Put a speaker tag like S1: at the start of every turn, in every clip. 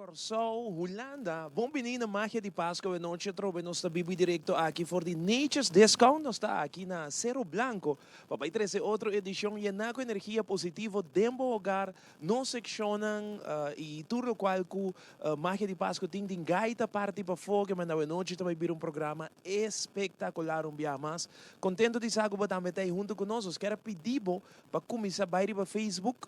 S1: Kòrsou, Hulanda. Bon bini na Magia di Pasco awe nochi atrobe nos ta bibi direkto aki for di Nature's Discount. Nos ta aki na Cerro Blanco pa bai trese otro edishon yená ku energia positivo den bo hogar, nos sekshonnan i tur lokual ku Magia di Pasco tin. Tin gaita parti pafó ke manda awe nochi ta bai bira un programa espektakular un biaha mas. Kontento di sa ku bo tambe ta ei huntu ku nos. Nos kier a pidi bo pa kuminsá bai riba Facebook.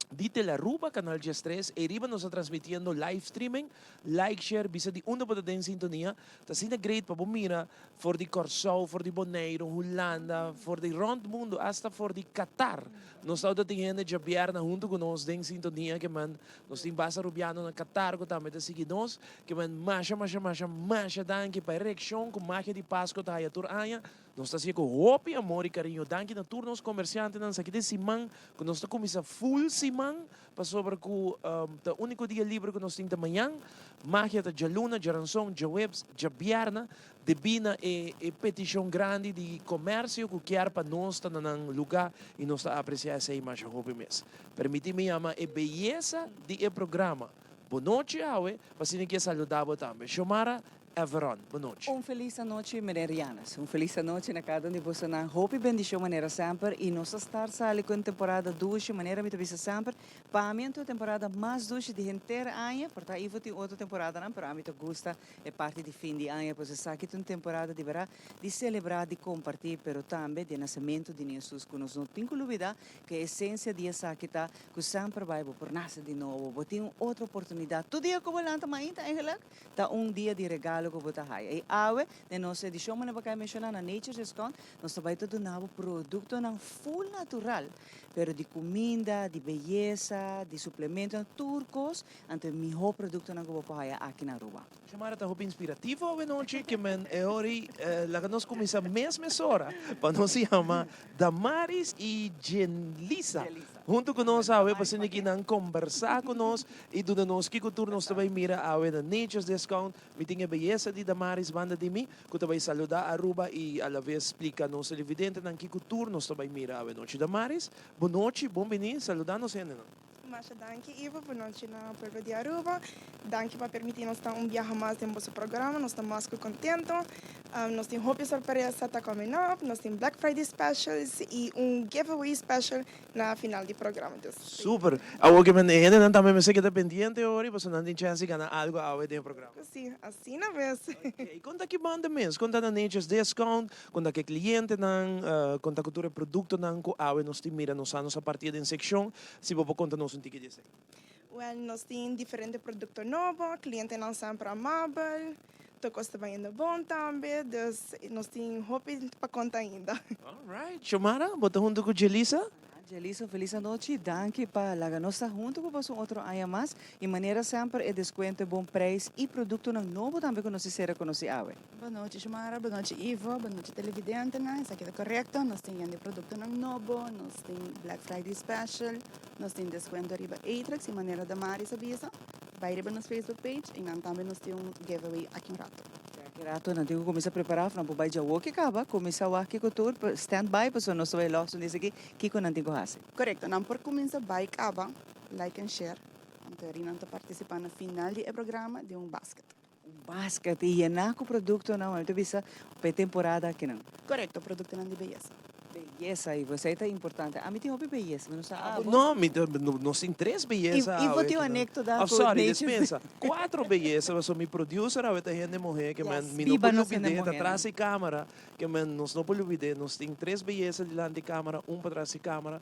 S1: Di Telaruba, Canal 13, e riba nos ta transmitiendo live streaming. Like, share, bisa di unda bo ta den sintonia. Ta asina great pa bo mira for di Kòrsou, for di Boneiru, Hulanda, for di rònt mundu, asta for di Qatar. Nos ta tin hende djabièrnè huntu ku nos den sintonia ke men nos tin basta rubiano na Qatar ku tambe ta sigui nos. Ke men masha, masha, masha, masha danki pa e reakshon ku Magia di Pasko ta haya tur aña. Nos ta hacié cu hopi amor y cariño. Danki na tur nos comerciantenan. Esaki ta e siman cu nos ta cuminsa full siman pasobra cu ta unico dia libre cu nos tin ta mañan. Magia ta djaluna, djaranson, djahuebs, djabierna. Debí na e e peticion grandi di comercio cu kier pa nos ta na nan luga y nos ta aprecia esey masha hopi mes. Permiti mi yama e beyesa di e programa. Bo nochi awe, pa asina kier saluda bo tambe. Xiomara Everon, bo nochi.
S2: Un felis anochi meneer Janes. Un felis anochi na cada un di bosonan. Hopi bendicion manera semper y nos a start sali cu un temporada dushi manera mi ta bisa semper. Pa mi anto e temporada mas dushi di henter aña, por ta Ivo tin otro temporadanan pero ami ta gusta e parti di fin di aña pues esaki ta un temporada di berdad di celebra, di comparti pero tambe di e nacemento di Niño Jesus cu nos no tin cu lubida cu e esencia di esaki ta cu semper bay bo por nace di nobo, bo tin un otro oportunidad tur dia cu bo lanta mainta eigenlijk. Ta un dia di regalo ku bo ta haya. I awe, den nos edishon manera bo kai menshoná na Nature's Discount, nos ta bai ta duna bo produktonan full natural, pero di kuminda, di beyesa, di suplementonan, tur kos, anto e mihó produktonan ku bo por haya aki na Aruba.
S1: Xiomara ta hopi inspirativo awe nochi, ke men e hori laga nos kuminsá mes mesora pa nos yama Damaris i Jenlisa huntu ku nos awe pa asina ki nan kombersá ku nos i duna nos kiko tur nos ta bai mira awe na Nature's Discount. Mi tin e beyesa di Damaris banda di mi ku ta bai saludá Aruba i alaves splika nos televidentenan kiko tur nos ta bai mira awe nochi. Damaris, bo nochi, bon bini, saludá nos hendenan.
S3: Masha danki Ivo, bo nochi na pueblo di Aruba. Danki pa permiti nos ta un biaha mas den boso programa, nos ta mas ku kontento. Nos tin hopi sorpresa ta coming up, nos tin Black Friday specials i un giveaway special na final di programa. Dus.
S1: Super! Awor ke men e hendenan tambe mester keda pendiente ori pasobra nan tin chance di gana algo awe den e programa.
S3: Si, asina mes.
S1: Ok, kon ta ki banda mes? Kon ta na Nature's Discount? Kon ta ku e klientenan? Kon ta ku tur e produktonan ku awe nos tin mira nos sa nos a partia den sekshon? Si bo por konta nos un tiki di esei.
S3: Wèl, nos tin diferente produkto nobo, klientenan semper amabel, tur kos ta bayendo bon tambe, dus nos tin hopi pa konta ainda.
S1: Alright, Xiomara, bo ta huntu ku Jelisa?
S2: Jelisa, un felis anochi, danki pa laga nos ta huntu ku boso un otro aña mas, i manera semper e deskuento, e bon preis i produktonan nobo tambe ku nos a sera konosí awe.
S3: Bon nochi Xiomara, bon nochi Ivo, bon nochi televidentenan, esaki ta korekto, nos tin yen di produktonan nobo, nos tin Black Friday special, nos tin deskuento riba Atrax i manera Damaris a bisa, bai riba nos Facebook page i nan tambe nos tin un giveaway aki un rato.
S2: Aki rato nan tin ku kuminsá prepará of nan por bai djawoki kaba, kuminsá wak kiko tur, stand by pasobra nos ta bai lòs un dies aki kiko nan tin ku hasi.
S3: Korekto, nan por kuminsá bai kaba, like en share, anto eri nan ta partisipá na final di e programa di un basket.
S2: Un basket y yena cu productonan, mi ta bisa pa e temporada akinan.
S3: Corecto, productonan di beyesa.
S2: Beyesa, Ivo, esey ta importante. Ami tin hopi beyesa, mi no sa abo.
S1: No, mi ta, nos tin tres beyesa awe.
S2: Ivo tin un anecdota
S1: cu. Oh, sorry, despensa. Cuatro beyesa, pasobra mi producer awe ta hende muhe, ke men, mi no por lubide, ta tras di camera, ke men, nos no por lubide, nos tin tres beyesa dilanti camera, un patras di camera.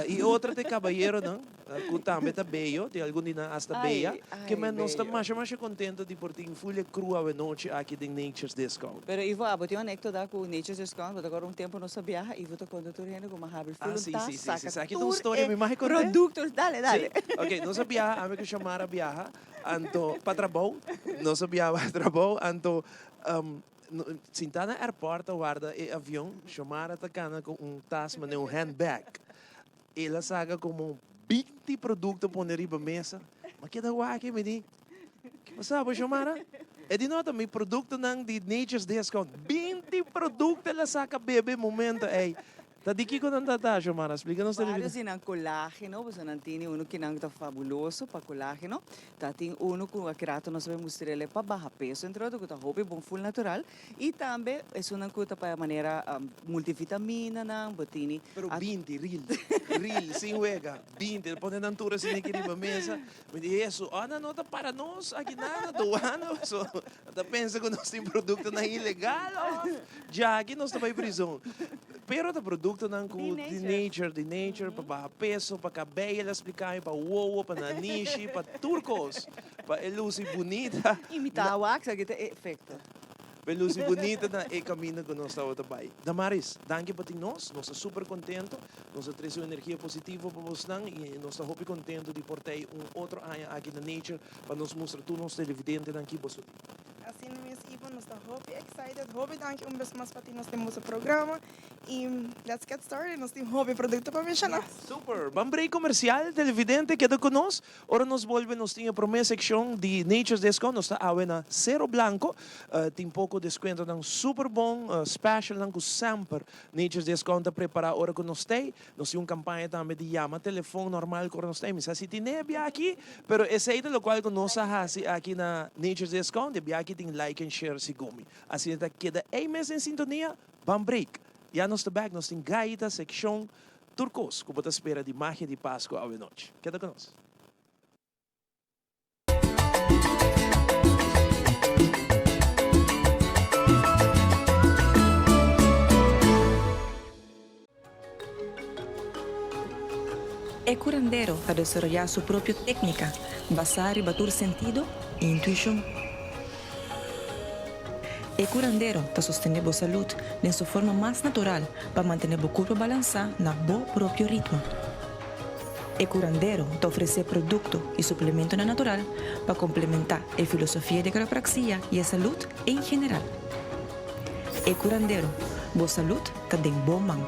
S1: Y otro ta e cabayeronan cu tambe ta beyo, tin algun di nan hasta beya, ke men nos ta masha masha contento di por tin full e crew awenochi aki den Nature's Discount.
S2: Pero Ivo, abo tin un anecdota cu Nature's Discount, bo ta acorda un tempo nos a biaha, Ivo ta conta tur hende cu mi a habri full un tas, saca tur e productos, dale, dale.
S1: Ok, nos a biaha, ami cu Xiomara a biaha, anto pa trabou, nos a biaha pa trabou, anto Sintá na airport ta warda e avion, Xiomara ta cana cu un tas manera un handbag. El a saca como binti producto pone riba mesa. Mi a keda wak y mi di, Ki pasa bo Xiomara? E di, No, ta mi productonan di Nature's Discount. Binti producto el a saca bebe e momento ey. Ta di kiko nan ta ta, Xiomara? Splika nos
S2: Varios di nan colágeno, pasobra nan tini uno ki nan ta fabuloso pa colágeno. Ta tin uno cu aki rato nos a bay mustr'el pa baha peso, entre otro, cu ta hopi bon full natural. Y tambe esunnan cu ta pa manera multivitaminanan, bo tini.
S1: Pero 20, real, real, sin wega, 20. El pone nan tur asina aki riba mesa. Mi di, Hesu, ora no ta para nos aki nan na douana, paso nan ta pensa cu nos tin productonan ilegal of djaki nos ta bay prison. Pero ta productonan cu di nature, di nature, pa baha peso, pa cabey, el a splica mi, pa wowo, pa nanishi, pa tur cos, pa e luci bunita.
S2: Imita wax, aki ta e efecto.
S1: Pa e luci bunita na e caminda cu nos tabata bay. Damaris, danki pa tin nos, nos ta super contento. Nos a trece un energia positivo pa bosnan y nos ta hopi contento di por t'ey un otro aña aki na Nature pa nos mustra tur nos televidentenan ki boso tin.
S3: Asina mes Ivo, nos ta hopi excited, hopi danki un bes mas pa tin nos den boso programa y let's get started, nos tin hopi producto pa menciona.
S1: Super! Ban break comercial, televidente keda cu nos. Ora nos bolbe nos tin e prome seccion di Nature's Discount, nos ta awe na Cerro Blanco, tin poco descuentonan super bon, specialnan cu semper Nature's Discount ta prepara ora cu nos tey. Nos tin un campaña tambe di yama telefon normal cu ora nos tey. Mi sa si tin nebia aki, pero esey ta locual cu nos a haci aki na Nature's Discount. E bia aki tin like and share segun mi. Asina ta keda ey mes den sintonia. Ban break. Ya nos ta back. Nos tin gaita, seccion, tur cos cu bo ta spera di magia di Pasco awenochi. Keda cu nos.
S4: E curandero ta desaroyá su propio técnica basá riba tur sentido i intuishon. E curandero ta sostené bo salud den su forma mas natural pa mantené bo curpa balansá na bo propio ritmo. E curandero ta ofresé produkto i suplementonan natural pa komplementá e filosofia di quiropraxia i e salud en general. E curandero, bo salud ta den bo man.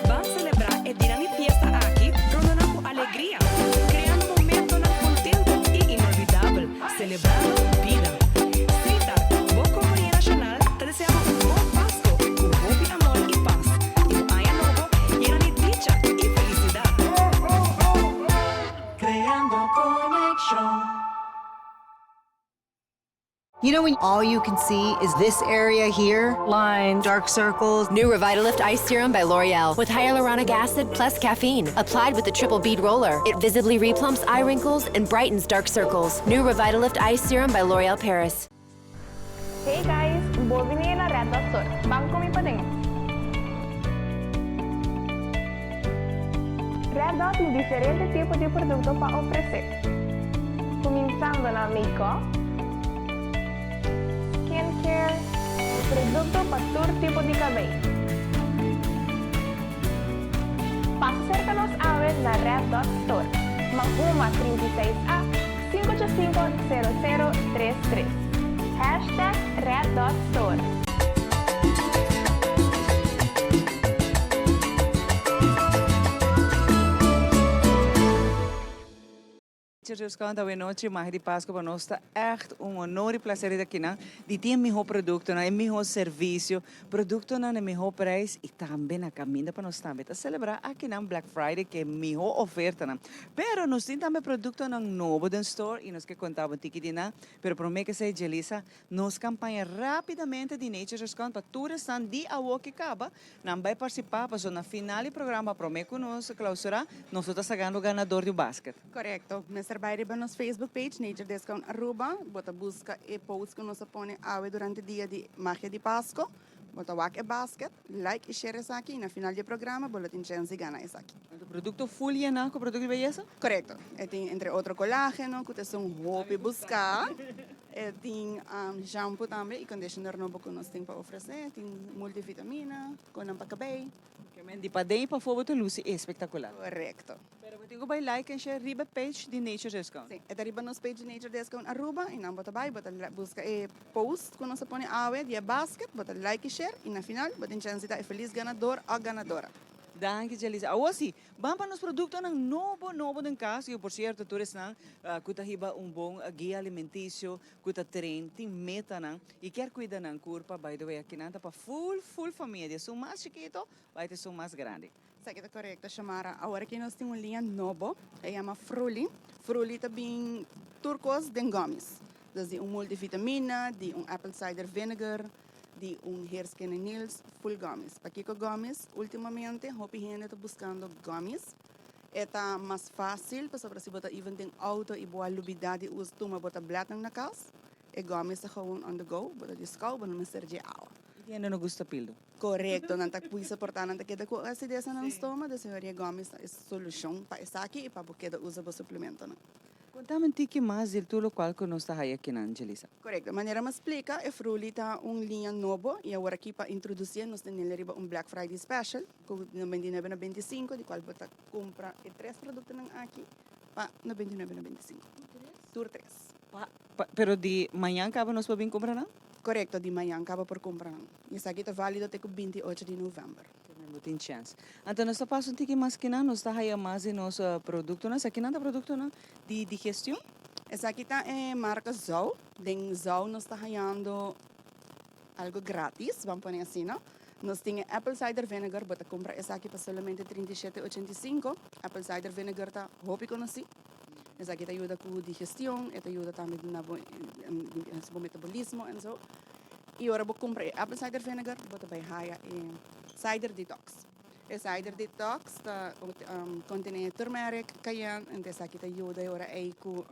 S5: Ban selebrá e dia di fiesta aki rondona ku alegria, kreando momentonan kontentu i inolvidabel, selebrando bida. Sita, bo kompania nashonal, ta deseá bo un bon Pasko ku hopi amor i pas, i un aña nobo yena di dicha i felisidat.
S6: Creando conexion.
S7: You know when all you can see is this area here?
S8: Lines,
S7: dark circles.
S9: New Revitalift Ice Serum by L'Oreal with hyaluronic acid plus caffeine. Applied with the triple bead roller. It visibly replumps eye wrinkles and brightens dark circles. New Revitalift Ice Serum by L'Oreal Paris.
S10: Hey guys, bon bini na Red Dot Store. Ban cu mi paden. Red Dot tin diferente tipo di producto pa ofrece. Cuminsando na make-up, skincare, producto pa tur tipo di cabey. Pasa cerca nos awe na Red Dot Store, Mahuma 36 A, 585 0033. Hashtag Red Dot Store.
S2: Discount awe nochi, Magia di Pasco pa nos ta echt un honor y placer di ta akinan, di tin e miho productonan, e miho servicio, productonan na e miho prijs y tambe na caminda pa nos tambe ta celebra akinan Black Friday cu e miho ofertanan. Pero nos tin tambe productonan nobo den store y nos ke conta bo un tiki di nan, pero prome ke esey Jelisa, nos campaña rapidamente di Nature's Discount pa tur esnan di awo ke caba, Nan bai participá pasobra na final di programa promé ku nos klausurá nos lo ta sacando ganador di un basket.
S8: Korekto. Mester bai riba nos Facebook page Nature Discount Aruba. Bo ta buska e post ku nos a pone awe durante dia di Magia di Pasco. Bo ta wak e basket, like i share esaki i na final di e programa bo lo tin chèns di gana esaki.
S2: Anto produkto full yená ku produkto di beyesa?
S8: Korekto. E tin entre otro kolágeno ku ta esun hopi buská. E tin shampoo tambe y conditioner nobo cu nos tin pa ofrece. Tin multivitamina, conan pa cabey.
S2: Ke men di paden y pafó bo ta luci espectacular.
S8: Correcto.
S2: Pero bo tin cu bay like en share riba e page di Nature Discount.
S8: Si, e ta riba nos page di Nature Discount Aruba y nan bo ta bay, bo ta busca e post cu nos a pone awe di e basket, bo ta like y share y na final bo tin chance di ta e feliz ganador o ganadora.
S2: Danki Jelisa. Awor si, Ban pa nos productonan nobo nobo den cas y por cierto tur esnan cu ta hiba un bon guia alimenticio cu ta train tin metanan y kier cuida nan curpa by the way akinan ta pa full full famia di esun mas chikito bay ta esun mas grandi.
S8: Esaki ta corecto Shamara, awor aki nos tin un liña nobo e yama Fruli, Fruli ta bin tur cos den gummies, dus di un multivitamina, di un apple cider vinegar, di un hair skin and nails full gummies. Pakiko gummies? Ultimamente hopi hende ta buscando gummies. E ta mas facil pasobra si bo ta even den auto y bo a lubida di usa tuma bo tabletnan na cas, e gummies ta gewoon on the go, bo ta discou, bo no mester dje awa.
S2: Y hende no gusta pildo.
S8: Corecto, nan ta cuisa por ta nan ta keda cu acidez na nan stoma, dus e gummies ta e solucion pa esaki y pa bo keda usa bo suplementonan.
S2: Contame un tiki mas di tur locual cu nos ta haya akinan, Jelisa.
S8: Corecto. Manera mi a splica, e Fruli ta un liña nobo y awor aki pa introducié nos tenel riba un Black Friday Special cu 99,95 di cual bo ta cumpra e tres productonan aki pa 99,95. Tur tres.
S2: Pa, pa, pero di mañan caba nos por bin cumpra nan?
S8: Corecto, di mañan caba por cumpra nan. Y esaki ta valido te cu 28 di november.
S2: Tambe bo tin chèns. Anto nos ta pasa un tiki mas kinan, nos ta haya mas di nos produktonan. Esakinan ta produktonan di digestion?
S8: Esaki ta e marka Zao. Den Zao nos ta hayando algo gratis, ban pone asina. Nos tin e apple cider vinegar, bo ta kumpra esaki pa solamente 37,85. Apple cider vinegar ta hopi konosí. Esaki ta yuda ku digestion, e ta yuda tambe na bo metabolismo en zo. Y ora bo cumpra e apple cider vinegar, bo ta bay haya e cider detox. E cider detox ta contene turmeric, cayenne, enta esaki ta yuda e ora ey cu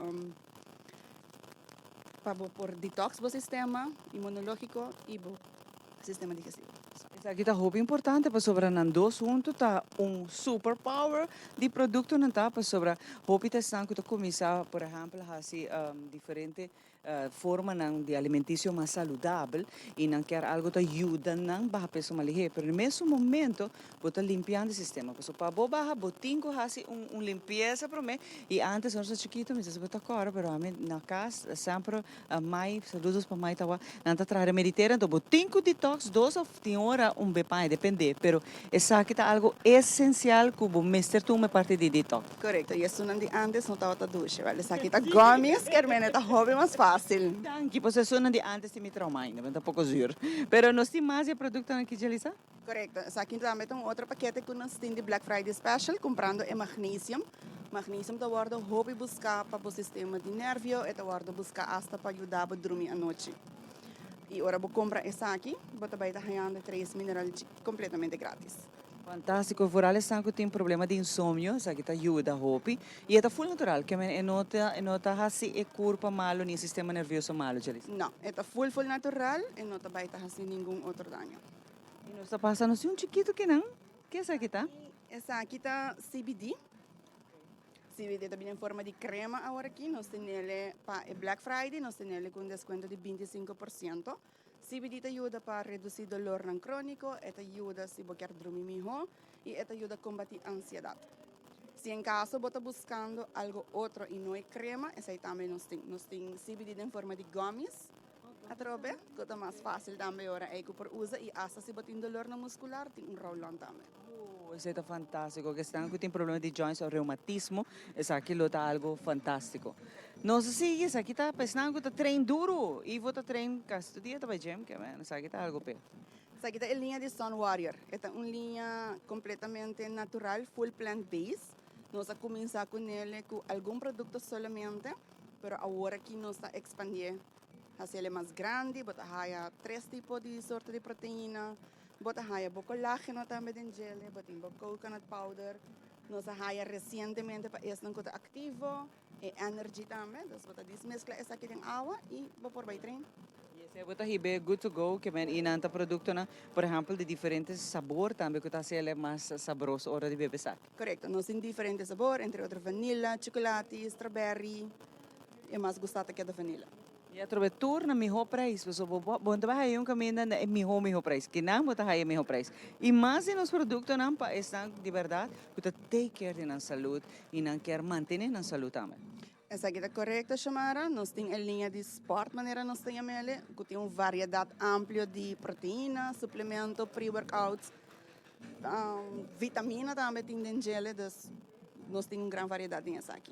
S8: pa bo por detox bo sistema inmunologico y bo sistema digestivo.
S2: Esaki ta hopi importante pasobra nan dos hunto ta un super power di productonan ta pasobra hopi ta esnan cu ta cuminsa por ehempel haci diferente Formanan di alimentisio mas saludabel y nan kier algo ta yuda nan baha peso mas lihe, pero na mesun momento bo ta limpiando e sistema, pasobra pa bo baha bo tin cu haci un limpieza prome y antes ora nos ta chikito mi sa si bo ta acorda pero ami na cas semper mai, saludos pa mai tawa, nan ta traha remeditera enton bo tin cu detox dos of tin ora un be paña depende pero esaki ta algo esencial cu bo mester tuma e parti di detox.
S8: Korekto, i esunnan di antes no tabata dushi, wèl esaki ta gummies, kermene ta hopi mas fásil.
S2: Danki, pasobra esunnan di antes tin mi trauma ainda, mi ta poko zuur. Pero nos tin mas di e produktonan aki, Jelisa?
S8: Korekto, esaki tambe ta un otro pakete ku nos tin di Black Friday Special, kumprando e magnesium. Magnesium ta wòrdu hopi buská pa bo sistema di nervio, e ta wòrdu buská asta pa yuda bo drumi anochi. I ora bo kumpra esaki, bo ta bai ta hañando e tres mineral kompletamente grátis.
S2: Fantástiko, vooral esnan ku tin problema di insomnio, esaki ta yuda hopi i e ta full natural, ke men e no ta e no ta hasi e kurpa malu ni e sistema nervioso malu, Jelisa.
S8: No, e ta full full natural, e no ta bai ta hasi ningun otro daño.
S2: I nos ta pasa nos tin un chikitu kinan, ke esaki ta?
S8: Esaki ta CBD. CBD ta bini en forma di krema awor aki, nos tenele pa e Black Friday, nos tenele ku un deskuento di 25%. CBD ta yuda pa redusí dolornan króniko, e ta yuda si bo kier drumi mihó i e ta yuda kombatí ansiedat. Si en kaso bo ta buskando algo otro i no e krema, esei tambe nos tin. Nos tin CBD den forma di gummies. Atrobe, cu ta mas facil tambe ora ey cu por usa y hasta si bo tin dolornan muscular tin un roll-on tambe.
S2: Oh, esey ta fantastico. Esnan cu tin problema di joints of reumatismo, esaki lo ta algo fantastico. Nos a sigui, esaki ta pa esnan cu ta train duro. Ivo ta train casi tur dia ta bay gym, ke men, esaki ta algo p'e.
S8: Esaki ta e liña di Sun Warrior. E ta un liña completamente natural, full plant based. Nos a cuminsa cu nele cu algun producto solamente, pero awor aki nos ta expandié, haciele mas grandi. Bo ta haya tres tipo di sorto di proteina, bo ta haya bo colágeno tambe den djele, bo tin bo coconut powder. Nos a haya recientemente pa esnan cu ta activo, e energy tambe, dus bo ta dis mezcla esaki den awa y bo por bay train.
S2: Y esey bo ta hibe good to go, ke men y nan ta productonan, por ehempel, di diferente sabor tambe cu ta haci el'e mas sabroso ora di bebe esaki.
S8: Corecto, nos tin diferente sabor, entre otro vanilla, chocolate, strawberry, e mas gusta ta keda vanilla.
S2: Y atrobe tur na miho prijs, pasobra bo bo no ta bay haya un caminda na e miho miho prijs, kinan bo ta haya e miho prijs. Y mas di nos productonan pa esnan di berdad cu ta take care di nan salud y nan kier mantene nan salud tambe.
S8: Esaki ta corecto Xiomara, nos tin e liña di sport manera nos ta yam'ele, cu tin un variedad amplio di proteina, suplemento, pre-workouts, vitamina tambe tin den djele, dus nos tin un gran variedad den esaki.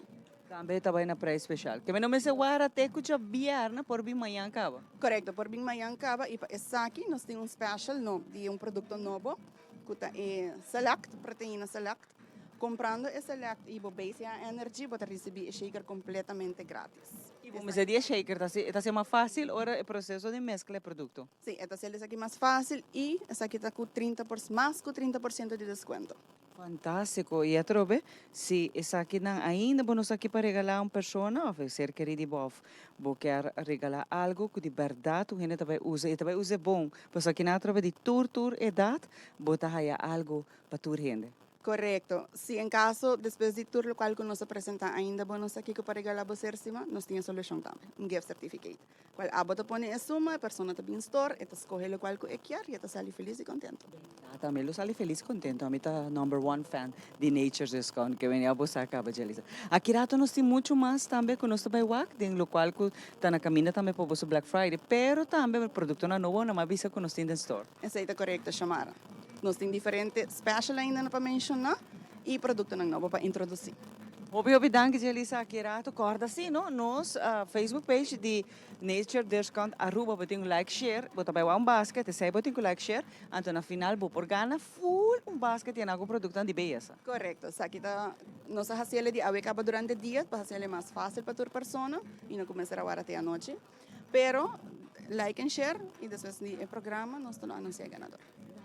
S2: Tambe ta bai na prijs special. Keme no mester wara te cu djabièrnè por bin mañan caba.
S8: Corecto, por bin mañan caba y pa esaki nos tin un special no di un producto nobo cu ta e Select, proteina Select. Comprando e Select y bo BCA Energy bo ta ricibi e shaker completamente gratis.
S2: Y bo mester di e shaker ta e ta haci mas facil ora e proceso di mezcla e producto.
S8: Si, e ta haci esaki mas facil y esaki ta cu 30 por mas cu 30 por ciento di descuento.
S2: Fantástiko! I atrobe, si esakinan ainda bo no sa ki pa regalá un persona òf e ser kerí di bo òf bo kier regalá algu ku di bèrdat un hende ta bai usa i ta bai us'é bon, pasobra akinan atrobe di tur tur edat bo ta haya algu pa tur hende.
S8: Korekto. Si en kaso despues di tur lokual ku nos a presentá ainda bo no sa kiko pa regalá bo ser stima, nos tin e solushon tambe, un gift certificate. Cual abo ta pone e suma, e persona ta bin store, e ta scoge locual cu e kier y e ta sali feliz y contento.
S2: Ta tambe lo sali feliz y contento. Ami ta number one fan di Nature's Discount ke wende abo sa caba Jelisa. Aki rato nos tin mucho mas tambe cu nos ta bay wak den locual cu ta na caminda tambe pa boso Black Friday, pero tambe productonan nobo nan a bisa cu nos tin den store.
S8: Esey ta corecto Shamara. Nos tin diferente special ainda pa menciona y productonan nobo pa introduci.
S2: Hopi hopi danki Jelisa aki rato corda si no nos Facebook page di Nature Discount Aruba bo tin cu like share bo ta bay wak un basket esey bo tin cu like share anto na final bo por gana full un basket yena cu productonan di beyesa.
S8: Correcto esaki ta nos a haciele di awe caba durante dia pa haciele mas facil pa tur persona y no cu mester a wara te anochi pero like en share y despues di e programa nos ta lo anuncia e ganador.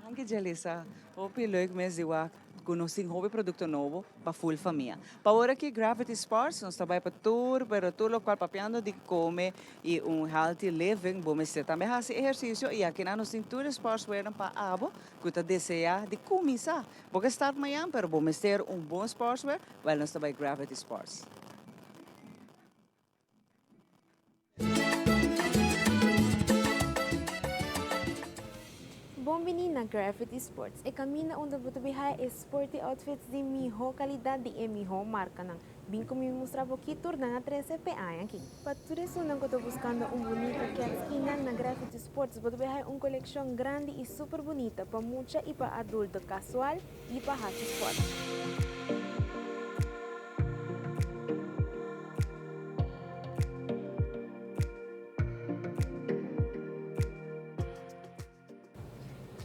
S2: Danki Jelisa, hopi leuk mes di wak ku nos tin hopi produkto nobo pa full famia. Pa ora ki Gravity Sports nos ta bai pa tur pero tur lokual papiando di kome i un healthy living bo mester tambe hasi ehersisio i akinan nos tin tur e sportswearnan pa abo ku ta desea di kuminsá. Bo ke start mañan pero bo mester un bon sportswear, wèl nos ta bai Gravity Sports.
S10: Bon bini na Gravity Sports, e caminda unda bo ta bay haya e sporty outfits di miho calidad di e miho marcanan. Bin cu mi mustra bo ki tur nan a trece p'e aña aki. Pa tur esunnan cu ta buscando un bunita catskinan na Gravity Sports bo ta bay haya un coleccion grandi y super bunita pa mucha y pa adulto casual y pa haci sport.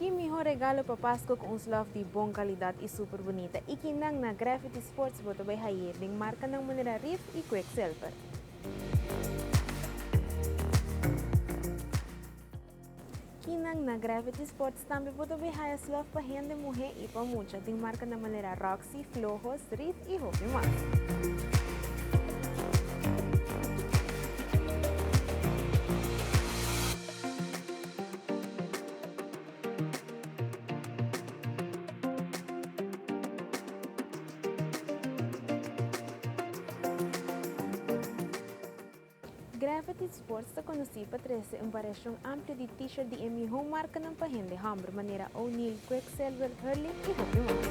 S10: Ki miho regalo pa Pasco cu un slof di bon calidad y super bunita y kinan na Gravity Sports bo ta bay haye den marcanan manera Reef y Quicksilver. Kinan na Gravity Sports tambe bo ta bay haya slof pa hende muhe y pa mucha den marcanan manera Roxy, Flojos, Reef y hopi mas. Gravity Sports ta konosí pa trese un variashon amplio di t-shirt di e mihó markanan pa hende hòmber manera O'Neill, Quiksilver, Hurley i hopi mas.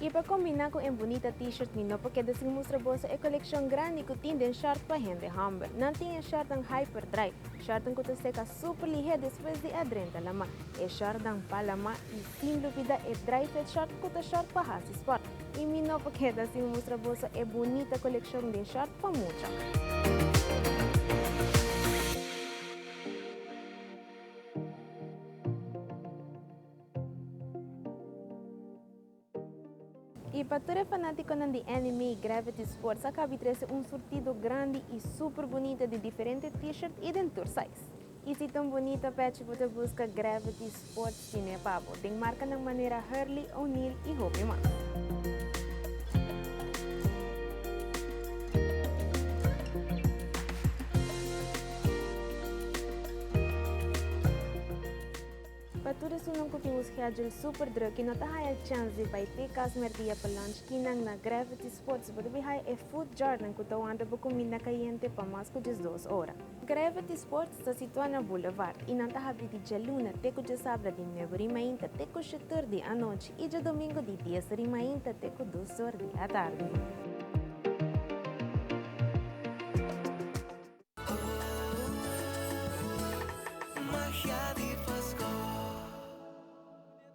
S10: Y pa combina cu e bunita t-shirt mi no por keda sin mustra boso e coleccion grandi cu tin den short pa hende homber. Nan tin e shortnan hyper dry, shortnan cu ta seca super lihe despues di a drenta lama, e shortnan pa lama y sin lubida e dry fit short cu ta short pa haci sport. Y mi no por keda sin mustra boso e bunita coleccion den short pa mucha. Y pa tur e fanaticonan di anime, Gravity Sports a cabi trece un surtido grandi y super bunita di diferente t-shirt y den tur size. Y si ta un bunita pechi bo ta busca, Gravity Sports tine pa bo, den marcanan manera Hurley, O'Neill y hopi mas. Pa tur esunnan ku tin un schedule super druk i no ta haya chans di bai te kas merdia pa lunch kinan na Gravity Sports bo debe haya e food jarnan ku ta wanta bo kuminda kayente pa mas ku 12 ora. Gravity Sports ta situa na Boulevard i nan ta habri di djaluna te ku djasabra di nuebe ori mainta te ku shetur di anochi i djadomingo di dies ori mainta te ku dos or di atardi.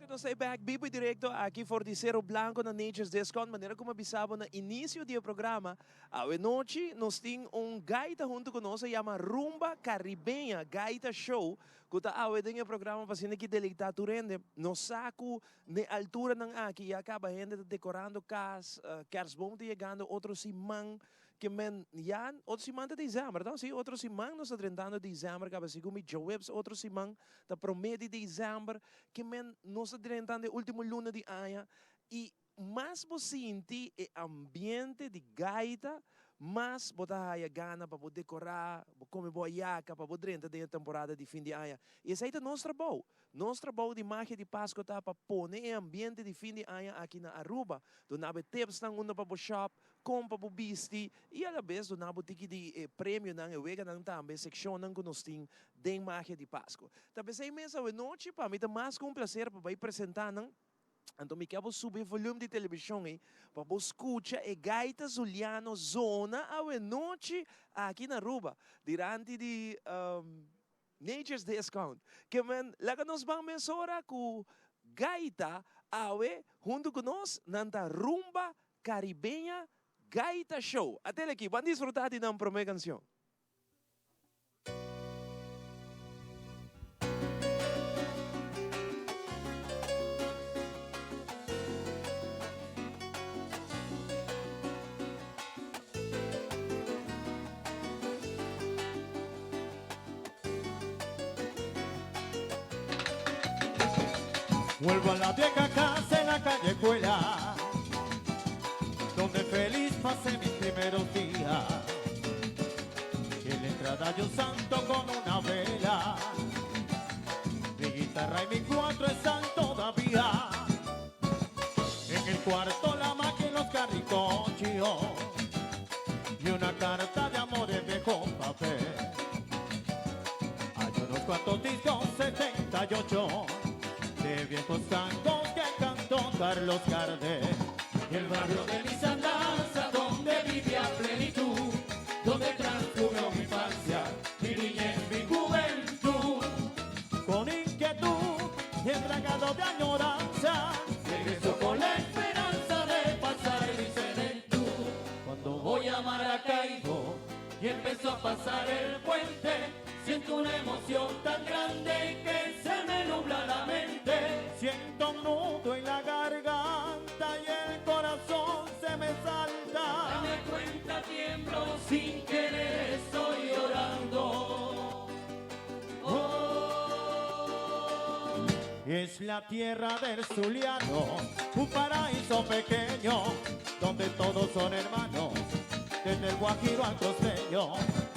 S1: Nos ta back bibo y directo aki for di Cerro Blanco na Nature's Discount. Manera como a bisa bo na inicio di e programa, awe nochi nos tin un gaita hunto cu nos, a yama Rumba Caribeña Gaita Show, cu ta awe den e programa pa asina ki deleita tur hende. Nos sa cu n'e alturanan aki ya caba hende ta decorando cas, kerstboom ta yegando otro siman. Ke men ya otro siman ta december toh? Si, otro siman nos ta drentando december kaba segun mi djaweps otro siman ta prome di december. Ke men nos ta drentando e ultimo luna di aña y mas bo sinti e ambiente di gaita mas bo ta haya gana pa bo decora, bo come bo ayaka pa bo drenta den e temporada di fin di aña. Y esey ta nos trabou. Nos trabou di Magia di Pasco ta pa pone e ambiente di fin di aña aki na Aruba. Duna bo e tipsnan unda pa bo shop, Kon pa bo bisti i alabes duna bo tiki di e premionan, e weganan tambe, sekshonnan ku nos tin den Magia di Pasku. Ta p'esei mes awenochi pa mi ta mas ku un plaser pa bai presentá nan. Anto mi ke bo subi e volum di televishon ei pa bo skucha e gaita Zuliano zona awenochi aki na Aruba diranti di Nature's Discount. Ke men laga nos ban mesora ku gaita awe huntu ku nos nan ta Rumba Caribeña Gaita Show. Atel aki, ban disfruta di nan prome cancion.
S11: Vuelvo a la vieja casa en la callejuela, donde feliz pasé mis primeros días. En la entrada hay un santo con una vela, mi guitarra y mi cuatro están todavía. En el cuarto la máquina y los carricochos y una carta de amor en viejo papel. Hay unos cuantos discos 78 de viejos tangos que cantó Carlos Gardel. El barrio de mis andanzas donde vivía plenitud, donde transcurrió mi infancia, mi niñez, mi juventud. Con inquietud y embriagado de añoranza, regreso con la esperanza de pasar mi senectud. Cuando voy a Maracaibo y empiezo a pasar el puente, siento una emoción tan grande que se me nubla la mente. Siento un nudo en la garganta y el corazón se me salta. Dame cuenta, tiemblo sin querer, estoy llorando. Oh. Es la tierra del Zuliano, un paraíso pequeño, donde todos son hermanos, desde el Guajiro al costeño.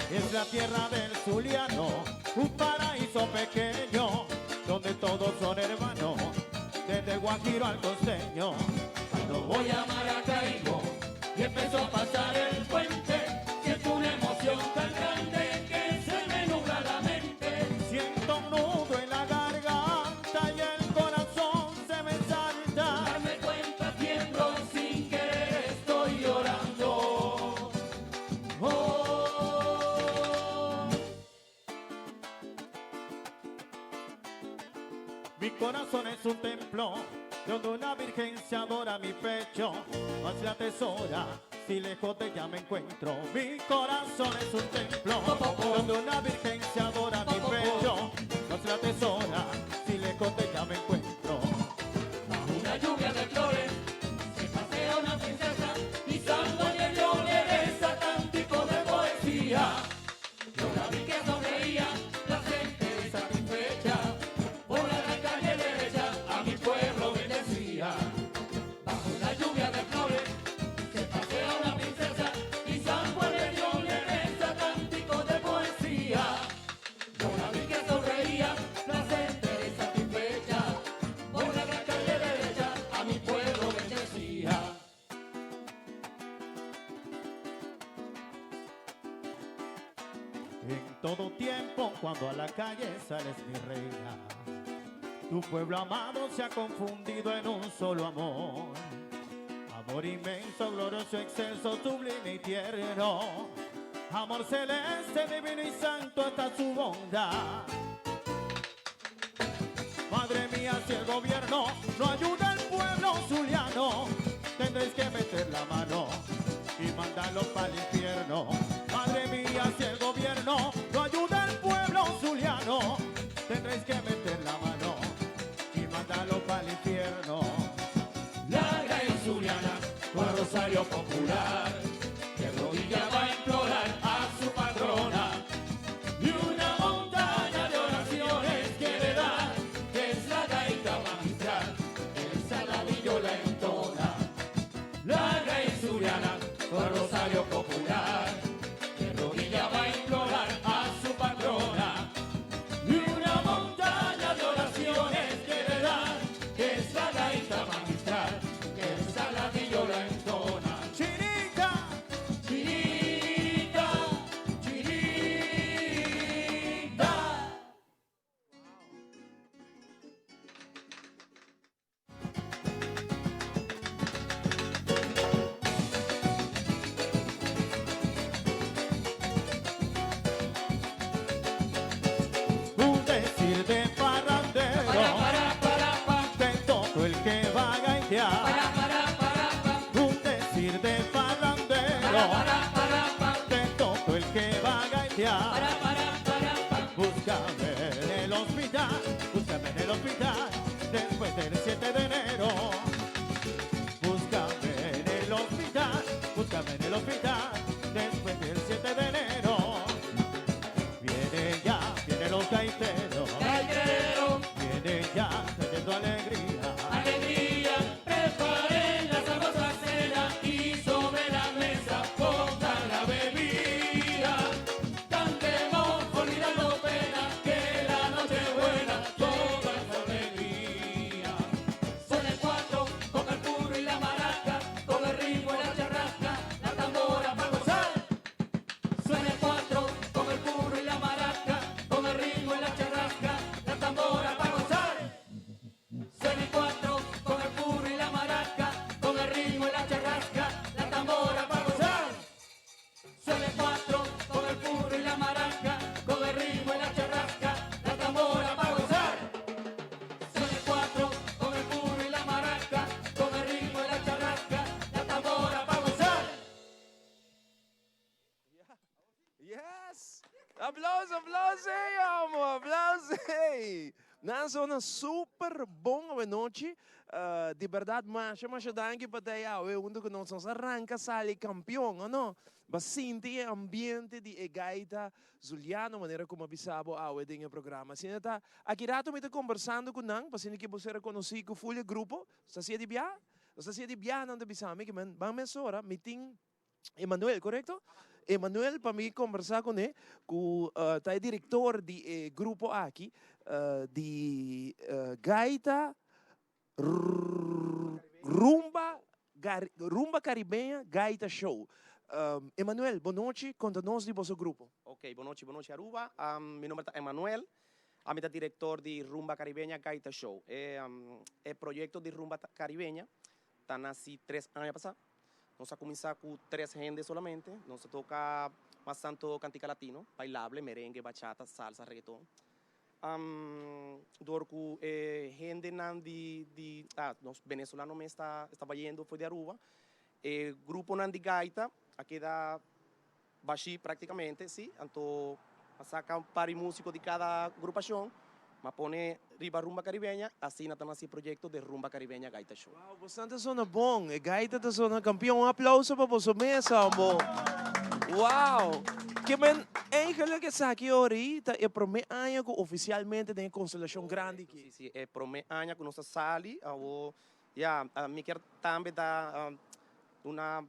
S11: Es la tierra del Zuliano, un paraíso pequeño, donde todos son hermanos, desde el Guajiro al costeño. Cuando voy a Maracaibo y empiezo a pasar el puente, siento una emoción tan grande que se me nubla la mente. Siento un nudo en la garganta y el corazón se me salta. Darme cuenta tiemblo corazón es un templo donde una virgen se adora mi pecho, más la atesora si lejos de ella me encuentro. Mi corazón es un templo donde una virgen se adora mi pecho, más la atesora si lejos de ella me encuentro.
S6: Bajo una lluvia de flores se pasea una princesa y San Juan le dio le reza cántico de poesía. Yo la vi que sonreía, placente y satisfecha, por la gran calle derecha a mi pueblo bendecía. Bajo una lluvia de flores se pasea una princesa y San Juan le dio le reza cántico de poesía. Yo la vi que sonreía, placentera y satisfecha, por la gran calle derecha a mi pueblo bendecía.
S11: En todo tiempo, cuando a la calle sales mi reina, tu pueblo amado se ha confundido en un solo amor. Amor inmenso, glorioso, excelso, sublime y tierno. Amor celeste, divino y santo hasta su bondad. Madre mía, si el gobierno no ayuda al pueblo zuliano, tendréis que meter la mano y mandarlo para el infierno. Madre mía, si el gobierno no ayuda al pueblo zuliano, tendréis que meter la mano y mandarlo para el infierno.
S6: La gran Zuliana, con Rosario Popular, de rodillas va a implorar a su patrona. Y una montaña de oraciones quiere dar, que es la gaita magistral, el saladillo la entona. La gran Zuliana, con Rosario Popular, de rodillas va a implorar a su patrona. Y una montaña de oraciones quiere dar, que es la gaita magistral, que el saladillo la entona.
S11: Chinita,
S6: Chinita, chinita.
S11: Un decir de parrandero, de todo el que va a gaitear. Un decir de parrandero, de todo el que va a gaitear. Búscame en el hospital, búscame en el hospital, después del 7 de enero. Búscame en el hospital, búscame en el hospital, después del 7 de enero. Viene ya, vienen los gaiteros.
S6: Gaitero,
S11: Viene ya trayendo alegría.
S6: alegría, preparen la sabrosa cena y sobre la mesa pongan la bebida. Cantemos olvidando pena, que la noche es buena, toda es alegría. Son el cuatro, con el puro y la maraca, con el ritmo y la charrasca, la tambora para gozar. Suena el cuatro, con el puro y la maraca, con el ritmo y la charrasca, la tambora para gozar. Suena el cuatro, con el puro y la maraca, con el ritmo y la charrasca, la tambora para gozar. Suena el cuatro, con el puro y la maraca, con el ritmo y la charrasca, la tambora para gozar. Suena el cuatro, con el puro y la maraca, con el ritmo y la charrasca, la tambora para gozar.
S1: Yes! Aplauso, aplauso, amo, aplauso. Nan a zona super bon awe nochi. Di berdad masha masha danki pa ta awe hunto cu nos. Nos a ranca sali campeon, o no? Ba sinti e ambiente di e gaita Zuliano manera como a bisa bo awe den e programa. Asina ta, aki rato mi ta conversando cu nan, pa asina ki bo ser conoci cu full e grupo. Nos ta hacia di bia? Nos ta hacia di bia, nan ta bisa mi, ki men ban mesora, mi tin Emanuel, korekto? Emanuel pa mi kombersá kuné, ku ta e direktor di e grupo aki di gaita Rumba Rumba Caribeña Gaita Show. Emanuel, bon nochi, konta nos di boso grupo.
S12: Ok, bon nochi, bon nochi Aruba. Mi nomber ta Emanuel, ami ta direktor di Rumba Caribeña Gaita Show. E proyekto di Rumba Caribeña ta naci tres aña pasa. Nos a cuminsa cu tres hende solamente. Nos a toca mas tanto cantica latino, bailable, merengue, bachata, salsa, reggaeton. Dor ku e hendenan di di ah nos venezolano mes ta ta bayendo for di Aruba e gruponan di gaita a keda bashí praktikamente si anto a saka un par di músiko di kada agrupashon ma pone riba Rumba Caribeña asina ta nasi e proyekto di Rumba Caribeña Gaita Show.
S1: Wow bosan ta sona bon e gaita ta sona kampion un aplauso pa boso mes hombo wow ke men eigenlijk esaki ori ta e prome aña ku ofisialmente den e konstelashon grandi aki.
S12: Si si e prome aña ku nos ta sali awo ya mi kier tambe da una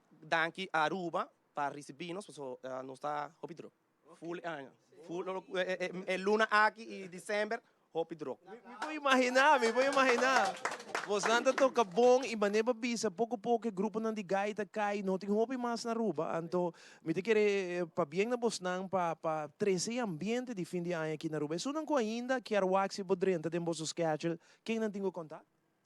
S12: danki a Aruba pa risibi nos paso nos ta hopi druk. Full e aña. Full e luna aki y december hopi druk.
S1: Mi por imagina, mi por imagina. Bosnan ta toca bon y manera bo bisa poco poco e gruponan di gaita cay, no tin hopi mas na Aruba. Anto mi ta kere pabien na bosnan pa pa trece e ambiente di fin di aña aki na Aruba. Esunnan cu ainda kier wak si bo drenta den boso schedule, ken nan tin cu contact?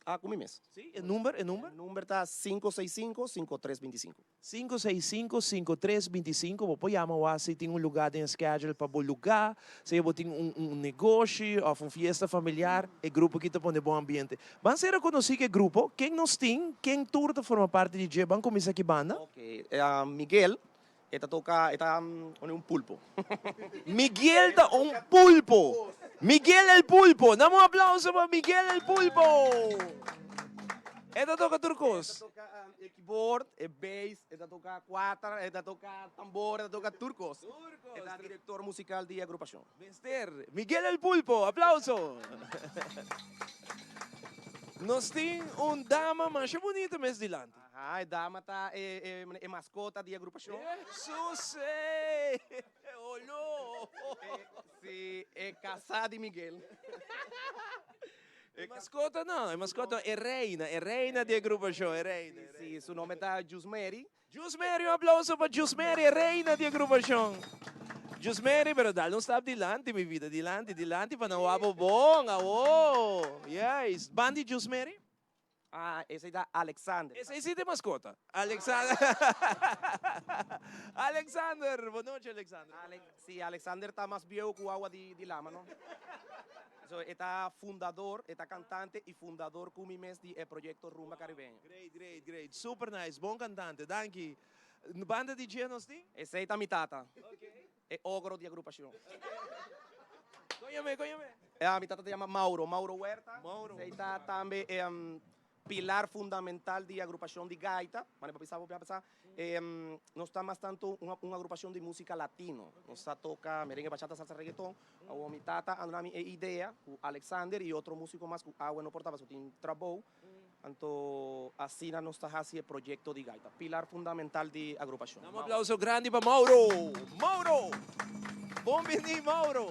S12: Ah, cu mi mes.
S1: Sí, e number, e number?
S12: E number ta 565 5325.
S1: 565 5325, bo por yama wak si tin un lugar den e schedule pa bo lugar, sea bo tin un un negoshi of un fiesta familiar, e grupo aki ta pone bon ambiente. Ban ser reconoci cu e grupo, ken nos tin, ken tur ta forma parti di dje, ban cuminsa aki banda.
S12: Ok, Miguel, E ta toca, e ta un pulpo.
S1: Miguel ta un pulpo. Miguel el pulpo. Dame un aplauso pa Miguel el pulpo. E ta toca tur cos.
S12: E ta toca e keyboard, e bass, e ta toca cuatro, e ta toca tambor, e ta toca tur cos. E ta director musical di e agrupacion.
S1: Mester. Miguel el pulpo. Aplauso. Nos tin un dama masha bunita mes dilanti.
S12: Aha, e dama ta e e mascota di agrupacion.
S1: Jesus ey! Olo!
S12: Si, e casa di Miguel.
S1: E mascota no, e mascota no, e reina, e reina di agrupacion, e reina.
S12: Si, su nomber ta Jusmary.
S1: Jusmary, un aplauso pa Jusmary, e reina di agrupacion. Jusmary, pero dal un stap dilanti, mi vida, dilanti, dilanti pa nan wak bo bon, awo. Yes. Bandi Jusmary?
S12: Ah, esei ta Alexander.
S1: Esei si ta e mascota. Alexander. Alexander, bon nochi Alexander.
S12: Ale, si, Alexander ta mas bieu cu awa di, di lama, no? So, e ta fundador, e ta cantante y fundador cu mi mes di e proyecto Rumba Caribeño.
S1: Great, great, great. Super nice. Bon cantante. Danki. Banda di dje nos tin?
S12: Esei ta mi tata. E ogro di agrupacion.
S1: Con yam'é, con yam'é?
S12: Mi tata ta yama Mauro, Mauro Huerta.
S1: Mauro.
S12: Esei ta tambe e pilar fundamental di agrupacion di gaita. Mane papi sa bo a pasa. Nos ta mas tanto un agrupacion di musica latino. Nos ta toca merengue, bachata, salsa, reggaeton. Awor mi tata a duna mi e idea cu Alexander y otro musico mas cu awe no por ta pasobra tin trabou. Anto asina nos ta haci e proyecto di gaita, pilar fundamental di agrupacion.
S1: Dam un aplauso grandi pa Mauro! Mauro! Bon bini Mauro!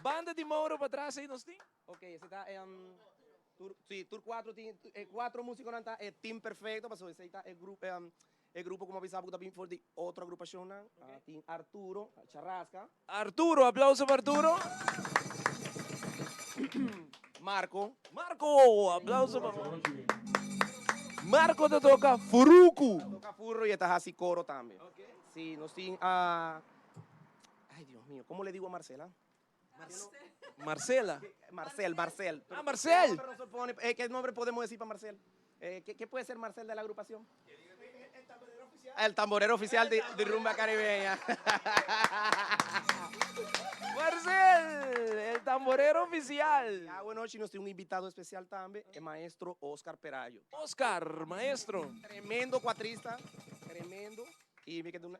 S1: Banda di Mauro patras ey nos tin?
S12: Ok, esey ta e tur, si, tur cuatro tin, e cuatro musiconan ta e team perfecto pasobra esey ta e grupo, e grupo como a bisa bo cu ta bin for di otro agrupacionnan. Tin Arturo, Charrasca.
S1: Arturo, aplauso pa Arturo.
S12: Marco.
S1: Marco, aplauso pa Marco ta toca furuku.
S12: Ta toca furro y e ta haci coro tambe. Si, nos tin a, ay Dios mío, como le digo a Marcela?
S1: Marcela.
S12: Marcel, Marcel.
S1: Ah, Marcel.
S12: ¿Qué nombre nos pone? ¿Qué nombre podemos decir pa Marcel? ¿Qué puede ser Marcel de la agrupación? El tamborero oficial de, de Rumba Caribeña.
S1: Marcel, el tamborero oficial.
S12: Ya, bueno, nos tin un invitado especial tambe, el maestro Oscar Perayo.
S1: Oscar, maestro.
S12: Tremendo cuatrista, tremendo. Y mi ke duna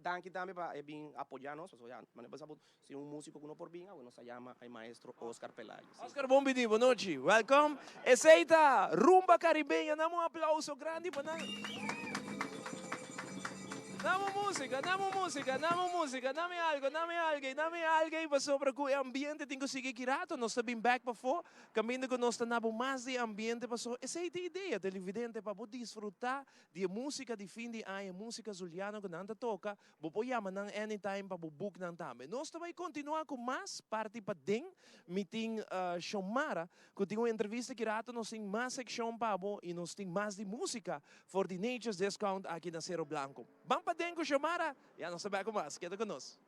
S12: danki tambe pa e bin apoya nos, pasobra ya, manera bo sa bo si un musico cu no por bin, awe nos a yama e maestro Oscar Pelayo. Si.
S1: Oscar bon bini, bon nochi. Welcome. Esey ta Rumba Caribeña. Dame un aplauso grandi pa nan. Dame un musica, dame un musica, dame un musica, dame algo, dame algo, dame algo pasobra cu e ambiente tin cu sigui ki rato. Nos ta bin bek pafo. Caminda cu nos ta na bo mas di ambiente pasobra esey ta e idea, televidente, pa bo disfruta Di e músika di fin di aña, músika zuliano ku nan ta toka, bo por yama nan anytime pa bo book nan tambe. Nos ta bai kontinuá ku mas parti paden. Mi tin Xiomara ku tin un entrevista ki rato nos tin mas sekshon pa bo i nos tin mas di músika for di Nature's Discount aki na Sero Blanco. Ban paden ku Xiomara, ya nos ta bek ku mas. Keda ku nos.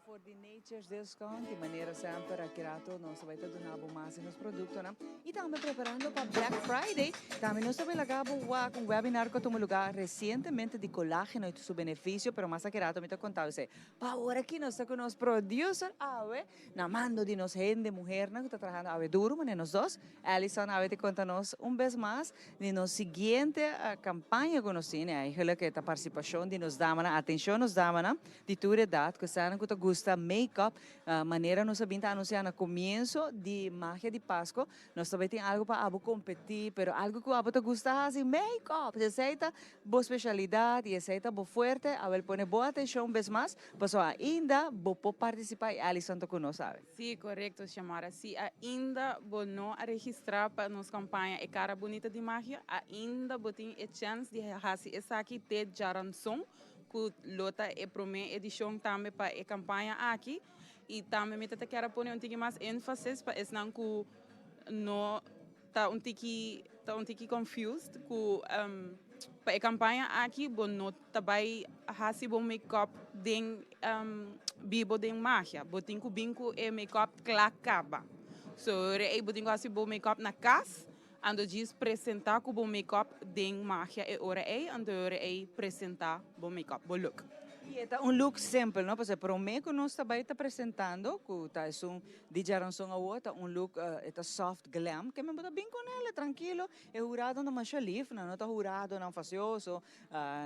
S2: For di Nature's Discount, di manera semper aki rato nos ta bai ta duna bo mas di nos productonan y tambe preparando pa Black Friday. Tambe nos ta bai laga bo wak un webinar cu a tuma lugar recientemente di colageno y su beneficio, pero mas aki rato mi ta conta esey. Pa awor aki nos ta cu nos producer awe na mando di nos hende muhernan cu ta trahando awe duro manera nos dos. Alison awe ta conta nos un bes mas di nos siguiente campaña cu nos tin, eigenlijk e ta participacion di nos damanan. Atencion nos damanan. Di tur edat, ku esnan ku ta gusta make-up, manera nos a bin ta anunsiá na komienso di Magia di Pasko, nos ta bai tin algu pa abo kompetí, pero algu ku abo ta gusta hasi, make-up! Si esei ta bo spesialidat i esei ta bo fuerte, awel pone bo atenshon un bes mas, pasobra ainda bo por partisipá i Alison ta ku nos awe.
S13: Sí, korekto, Xiomara. Si ainda bo no a registrá pa nos kampaña E Kara Bunita di Magia, ainda bo tin e chèns di hasi esaki te djaranson ku lo ta e promé edishon tambe pa e kampaña aki i tambe mi ta ta kier a pone un tiki mas énfasis pa esnan ku no ta un tiki ta un tiki confused ku pa e kampaña aki bo no ta bai hasi bo make-up den bibo den magia bo tin ku bin ku e make-up kla kaba so ora ei bo tin ku hasi bo make-up na kas. Anto djis presenta ku bo make-up den magia e ora ei, anto e ora ei presenta bo make-up, bo look.
S2: I e ta un look simpel, no? Pasobra prome ku nos ta bai ta presentando, ku ta esun di djaranson awor, ta un look, e ta soft glam, ke men bo ta bin ku nel, trankilo. E huradonan ta masha lif, nan no ta huradonan fasioso,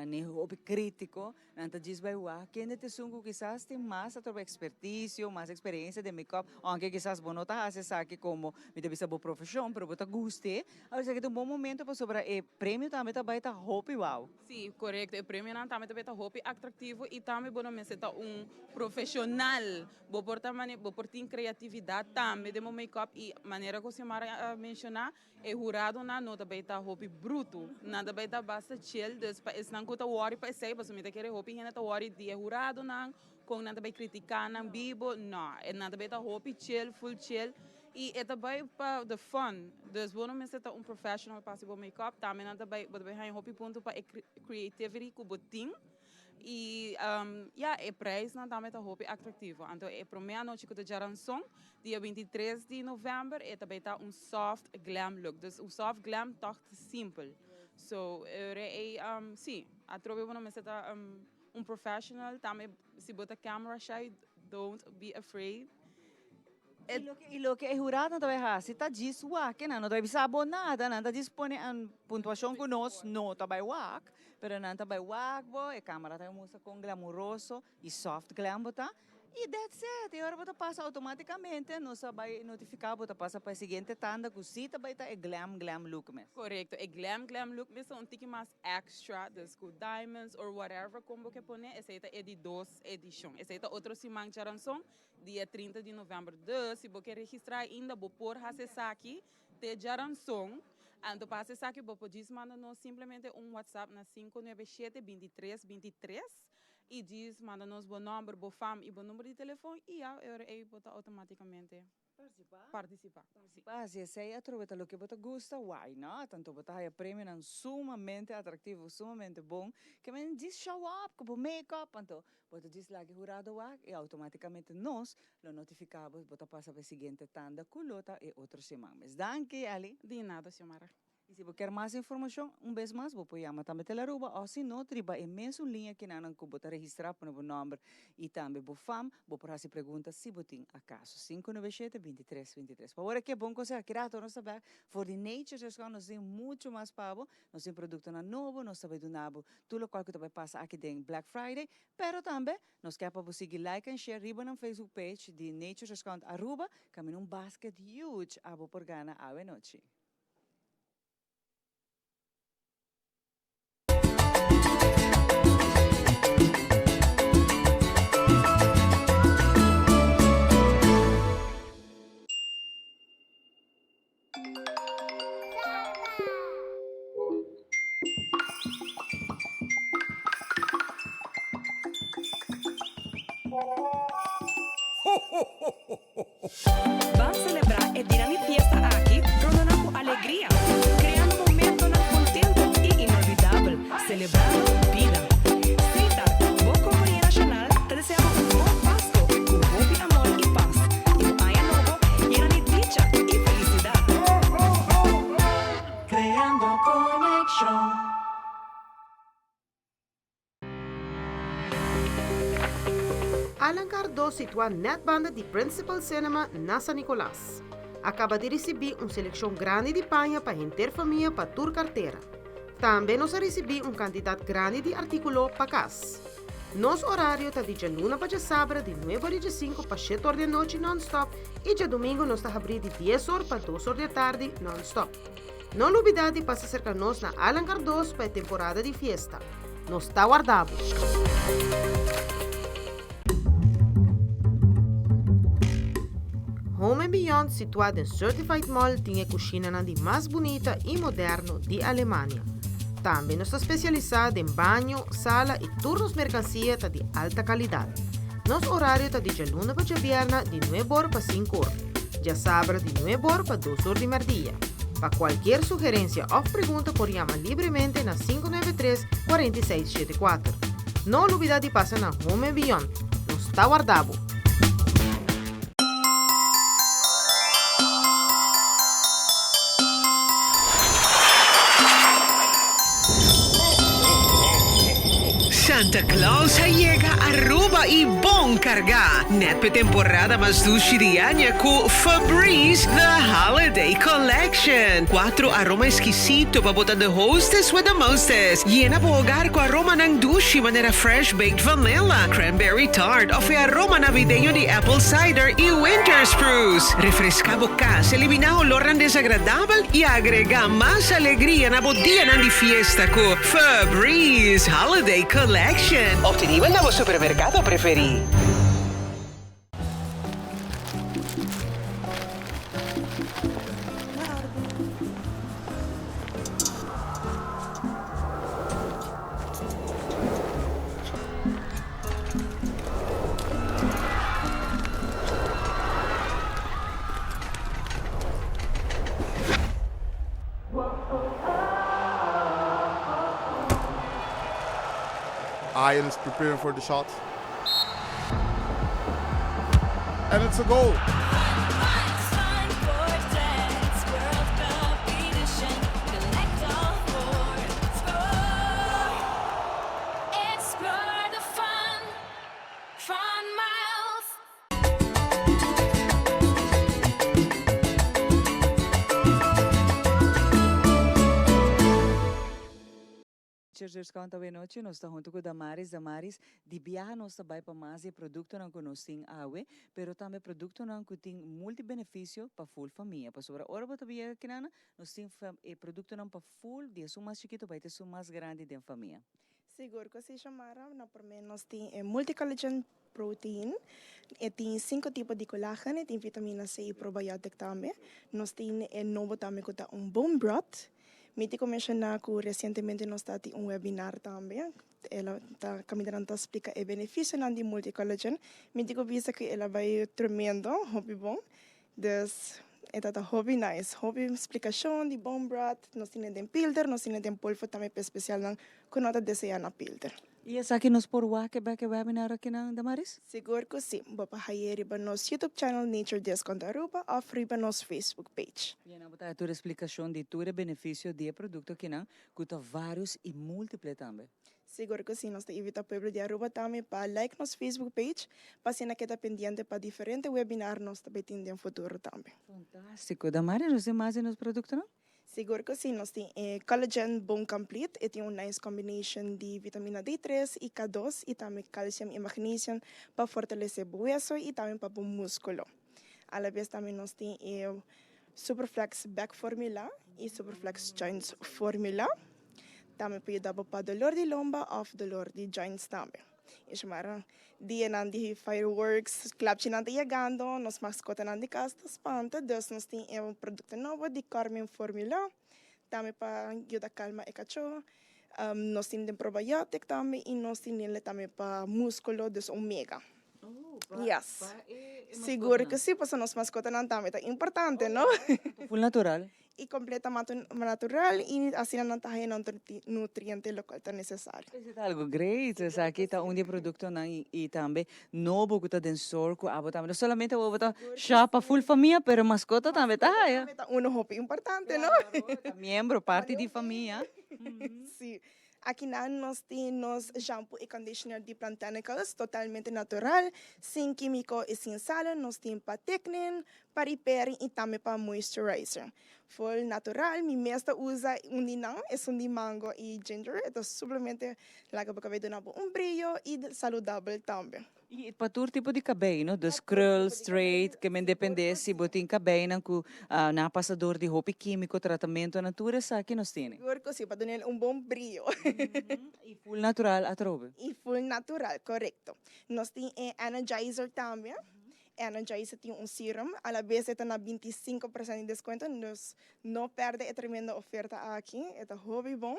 S2: ni hopi kritiko. Nan ta djis bai wak kende ta esun ku kisas tin mas atrobe ekspertisio, mas eksperensia den makeup, ounke kisas bo no ta hasi esaki komo mi ta bisa bo profeshon, pero bo ta gust'é. Awor esaki ta un bon momento pasobra e premio tambe ta bai ta hopi wou.
S13: Sí, korekto. E premionan tambe ta bai ta hopi atraktivo i tambe bo no mester ta un profeshonal. Bo por ta mane, bo por tin kreatividat tambe den bo makeup i manera ku Xiomara a menshoná, E huradonan no ta bay ta hopi bruto, nan ta bay ta basta chill, dus pa esnan cu ta worry pa esey, pasobra mi ta kere hopi hende ta worry di e huradonan, con nan ta bay critica nan bibo, no, nan ta bay ta hopi chill, full chill, y e ta bay pa the fun, dus bo no mester ta un professional pa haci bo make up, tambe nan ta bay, bo ta bay haya hopi punto pa e creativity cu bo tin. Y ya, e prijsnan tambe ta hopi atractivo. Anto e prome anochi cu ta djaranson, dia 23 di november, e ta bay ta un soft glam look. Dus un soft glam toch ta simpel. So, e si, atrobe bo no mester ta un professional. Tambe si bo ta camera shy, don't be afraid.
S2: I loke e huradonan ta bai hasi ta djis wak, nan no ta bai bisa bo nada, nan ta djis pone un puntuashon ku nos no ta bai wak, pero nan ta bai wak bo, e kamera ta bai mustra kon glamuroso i soft glam bo ta, i that's it, e ora bo ta pasa outomatikamente nos a bai notifiká bo ta pasa pa e siguiente tanda ku si ta bai ta e glam glam look mes.
S13: Korekto, e glam glam look mes ta un tiki mas extra, dus ku diamonds or whatever kon bo ke pone, esei ta e di dos edishon, esei ta otro siman djaranson. Dia 30 di november. Dus, si bo ke registrá ainda, bo por hasi esaki te djaranson. Anto pa hasi esaki bo por djis manda nos simplemente un WhatsApp na 597 23 23 i djis manda nos bo nòmber, bo fam i bo number di telefon i ya e ora ei bo ta outomátikamente partisipá.
S2: Partisipá, si esei atrobe ta loke bo ta gusta, why not? Anto bo ta haya premionan sumamente atractivo, sumamente bon, ke men djis show up ku bo make-up, anto bo ta djis laga e hurado wak i automaticamente nos lo notifica bo, bo ta pasa pa e siguiente tanda ku lo ta e otro siman mes. Danki, Elly.
S13: Di nada, Xiomara.
S2: I si bo kier mas informashon, un bes mas bo por yama tambe Telaruba òf si no riba e mesun liña kinanan ku bo ta registrá pone bo nòmber i tambe bo fam, bo por hasi pregunta si bo tin akaso. 597 23 23. Pa ora ke bon konseho aki rato nos ta bèk for di Nature's Restaurant nos tin muchu mas pa bo, nos tin produktonan nobo, nos ta bai duna bo tur lokual ku ta bai pasa aki den Black Friday, pero tambe nos ke pa bo sigui like en share riba nan Facebook page di Nature's Restaurant Aruba, kaminda un basket huge abo por gana awe nochi.
S5: Ban selebrá e dia di fiesta aki rondonan ku alegria, kreando momentonan kontentu i inolvidabel, selebrando bida. Setar, bo kompania nashonal, ta deseá bo un bon Pasko ku.
S14: Allan Cardo situá nèt banda di Principal Cinema na San Nicolas. A kaba di risibí un selekshon grandi di paña pa henter famia pa tur kartera. Tambe nos a risibí un kantidat grandi di artíkulo pa kas. Nos orario ta di djaluna pa djasabra di nuebe or i djesinku pa shete or di anochi nònstòp i djadumingu nos ta habrí di dies or pa dos or di atardi nònstòp. No lubidá di pasa serka nos na Allan Cardoz pa e temporada di fiesta. Nos ta warda bo! Home and Beyond situá den Certified Mall tin e kushinanan di mas bunita i moderno di Alemania. Tambe nos ta spesialisá den baño, sala i tur nos merkansia ta di alta kalidat. Nos orario ta di djaluna pa djabièrna di nuebe or pa sinku or, djasabra di nuebe or pa dos or di mèrdia. Pa kualkier sugerensia òf pregunta por yama libremente na 593 46 74. No lubidá di pasa na Home and Beyond. Nos ta warda bo!
S15: Santa Claus a yega Aruba y bon carga! Net p'e temporada mas dushi di aña cu Febreze The Holiday Collection. Cuatro aroma exquisito pa bo ta the hostess with the mostest. Yena bo hogar cu aromanan dushi manera fresh baked vanilla, cranberry tart of e aroma navideño di apple cider y winter spruce. Refresca bo cas, elimina olornan desagradabel y agrega mas alegria na bo dianan di fiesta cu Febreze Holiday Collection. Obtenibel na bo supermercado preferi.
S16: Ian is preparing for the shot. And it's a goal.
S2: Churchers Count awe nochi nos ta hunto cu Damaris. Damaris, di biaha nos ta bay pa mas di e productonan cu nos tin awe, pero tambe productonan cu tin multi beneficio pa full famia. Pasobra ora bo ta biaha kinana, nos tin e productonan pa full, di esun mas chikito bay te esun mas grandi den famia.
S3: Sigur cu si, Xiomara. Na prome nos tin e Multi Collagen Protein. E tin cinco tipo di collagen, e tin vitamina C y probiotic tambe. Nos tin e nobo tambe cu ta un bone broth. Mi tin cu menciona cu recientemente nos ta tin un webinar tambe. El a ta caminda nan ta splica e beneficionan di Multi Collagen. Mi tin cu bisa cu el a bay tremendo, hopi bon. Dus e ta ta hopi nice, hopi splicacion di bone broth, nos tine den pilter, nos tine den polvo tambe pa especialnan cu no ta desea na pilter.
S2: Y esaki nos por wak e bek e webinar akinan, Damaris?
S3: Sigur cu si. Bo por haye riba nos YouTube channel Nature Discount Aruba of riba nos Facebook page.
S2: Y nan bo ta haya tur e splicacion di tur e beneficio di e producto akinan cu ta varios y multiple tambe.
S3: Sigur cu si, nos ta invita pueblo di Aruba tambe pa like nos Facebook page pa asina keda pendiente pa diferente webinar nos ta bay tin den futuro tambe.
S2: Fantastico. Damaris, nos tin mas di nos productonan?
S3: Sigur cu si, nos tin e Collagen Bone Complete, e tin un nice combination di vitamina D tres y K dos y tambe calcium y magnesium pa fortalece bo hueso y tambe pa bo musculo. Alabes tambe nos tin e Superflex Back Formula y Superflex Joints Formula. Tambe por yuda bo pa dolor di lomba of dolor di joints tambe. Y shomara dianan di fireworks, klapchinan ta yegando, nos mascotanan di cas ta spanta, dus nos tin e producto nobo di Carmen Formula, tambe pa yuda calma e cacho. Nos tin den probiotic tambe y nos tin den tambe pa musculo, dus omega. Yes. Sigur cu si, pasobra nos mascotanan tambe ta importante, no?
S2: Full natural.
S3: Y completamente natural y asina nan ta haya nan nutriente locual ta necesario.
S2: Esey ta algo great. Esaki ta un di e productonan y tambe nobo cu ta den store cu abo tambe. No solamente abo ta shop pa full famia pero mascota tambe ta haya.
S3: Mascota tambe ta uno hopi importante, no?
S2: Claro, ta miembro, parti di famia.
S3: Si. Aki nan nos tin nos shampoo y conditioner di Plantanicals, totalmente natural, sin quimico y sin salo. Nos tin pa thickening, pa repairing y tambe pa moisturizer. Full natural, mi mes ta usa un di nan, esun di mango y ginger. E ta simplemente laga bo cabey duna bo un briyo y saludabel tambe.
S2: Y pa tur tipo di cabey, no? Dus krul, straight, ke men depende si bo tin cabeynan cu nan a pasa door di hopi quimico, tratamentonan, tur esaki nos tene.
S3: Sigur cu si, pa dun'el un bon briyo.
S2: Y full natural atrobe.
S3: Y full natural, corecto. Nos tin e energizer tambe. Energizer tin un serum, a la bes e ta na 25% di descuento, dus no perde e tremendo oferta aki, e ta hopi bon.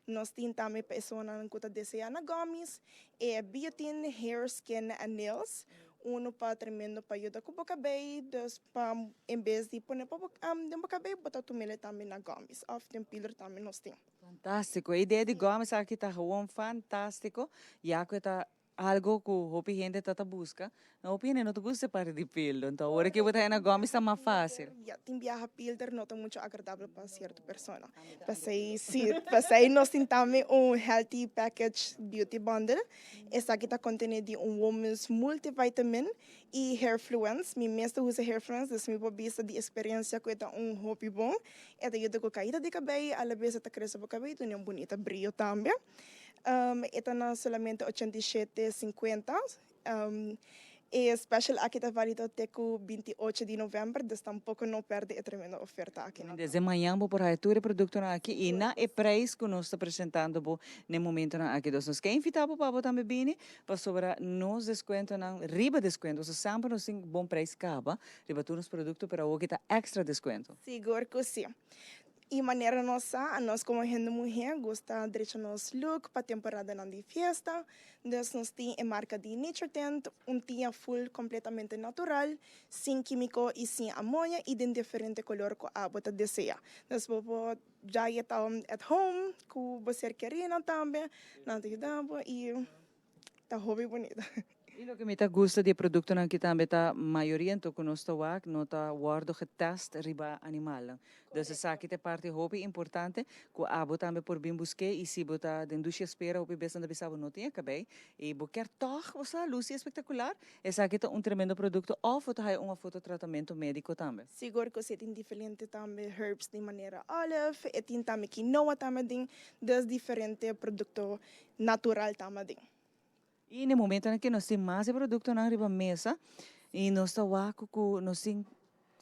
S3: Nos tin tambe personanan cu ta desea na gummies, e biotin hair, skin and nails, uno pa tremendo pa yuda cu bo cabey, dus pa en bes di pone pa bo den bo cabey, bo ta tumele tambe na gummies of den pilder tambe nos tin.
S2: Fantastico, e idea di gummies aki ta gewoon fantastico, ya cu e ta Algo cu hopi hende ta ta busca. Na hopi hende no ta gusta e parti di pildo. Enton awor aki bo ta hena gummies ta mas facil.
S3: Ya, tin biaha pilder no ta mucho agradabel pa cierto persona. P'esey si, p'esey nos tin tambe un healthy package beauty bundle. Esaki ta contene di un women's multivitamin y hairfluence. Mi mes ta usa hairfluence, dus mi por bisa di experiencia cu e ta un hopi bon. E ta yuda cu caida di cabey, alabes e ta crece bo cabey y duna un bunita briyo tambe. E ta na solamente 87,50. E special aki ta valido te cu 28 di november, dus tampoco no perde e tremendo oferta aki.
S2: Desde mañan bo por haya tur e productonan aki y na e prijs cu nos ta presentando bo na e momentonan aki. Dus nos ke invita bo pa bo tambe bini pasobra nos descuentonan riba descuento, so semper nos tin bon prijs caba riba tur nos producto pero awoki ta extra descuento.
S3: Sigur cu si. Y manera nos sa, anos como hende muhe gusta drecha nos look pa temporadanan di fiesta. Dus nos tin e marca di Nature Tint, un tiña full completamente natural, sin quimico y sin amonia y den diferente color cu abo ta desea. Dus bo por dry it at home cu bo ser kerinan tambe, nan ta yuda bo y ta hopi bunita.
S2: Y loke mi ta gusta di e productonan aki tambe ta mayoria anto cu nos ta wak no ta wordo getest riba animalnan. Dus esaki ta e parti hopi importante cu abo tambe por bin buske y si bo ta den dushi espera hopi bes nan ta bisa bo no tin e cabey y bo kier tog bo sa luci espectacular esaki ta un tremendo producto of bo ta haya un of otro tratamento medico tambe.
S3: Sigur cu si tin diferente tambe herbs di manera olive, e tin tambe quinoa tambe den, dus diferente producto natural tambe den.
S2: Y na e momentonan ke nos tin mas e productonan riba mesa y nos ta wak cu nos tin,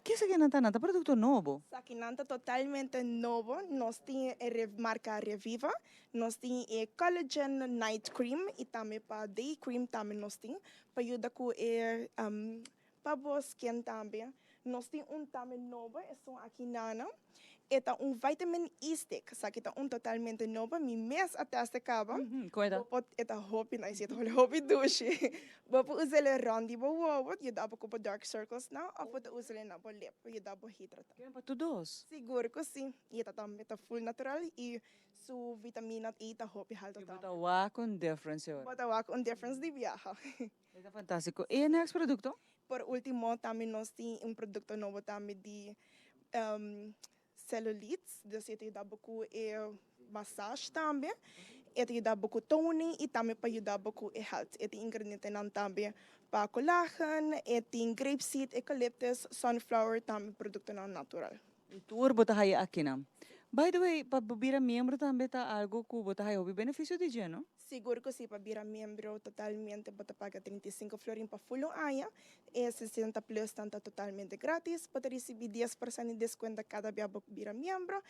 S2: ke esakinan ta? Nan ta producto nobo.
S3: Esakinan ta totalmente nobo. Nos tin e marca Reviva, nos tin e collagen night cream y tambe pa day cream tambe nos tin pa yuda cu e pa bo skin tambe. Nos tin un tambe nobo, esun aki nana. E ta un vitamin E stick. Esaki ta un totalmente nobo. Mi mes a test e caba.
S2: Con e ta?
S3: Bo por, e ta hopi nice, e ta holi hopi dushi. Bo por us'e rond di bo wowo, yuda bo cu bo dark circles nan, of bo ta us'e na bo lip, yuda bo hidrata.
S2: Ken pa tur dos?
S3: Sigur cu si. Y e ta tambe ta full natural y su vitamina E ta hopi halto
S2: Y bo
S3: tambe.
S2: ta wak un difference ora?
S3: Bo ta wak un difference di biaha.
S2: E ta fantastico. Y e next producto?
S3: Por ultimo tambe nos tin un producto nobo tambe di cellulitis, dus e ta yuda bo cu e massage tambe, e ta yuda bo cu toning y tambe pa yuda bo cu e health. E tin ingredientenan tambe pa collagen, e tin grapeseed, eucalyptus, sunflower, tambe productonan natural.
S2: Y tur bo ta haya akinan. By the way, pa bo bira miembro tambe ta algo cu bo ta haya hopi beneficio di dje, no?
S3: Sigur cu si, pa bira miembro totalmente bo ta paga 35 florin pa full un aña. E 60 plus nan ta totalmente gratis. Bo ta ricibi 10% di descuento cada bia bo bira miembro.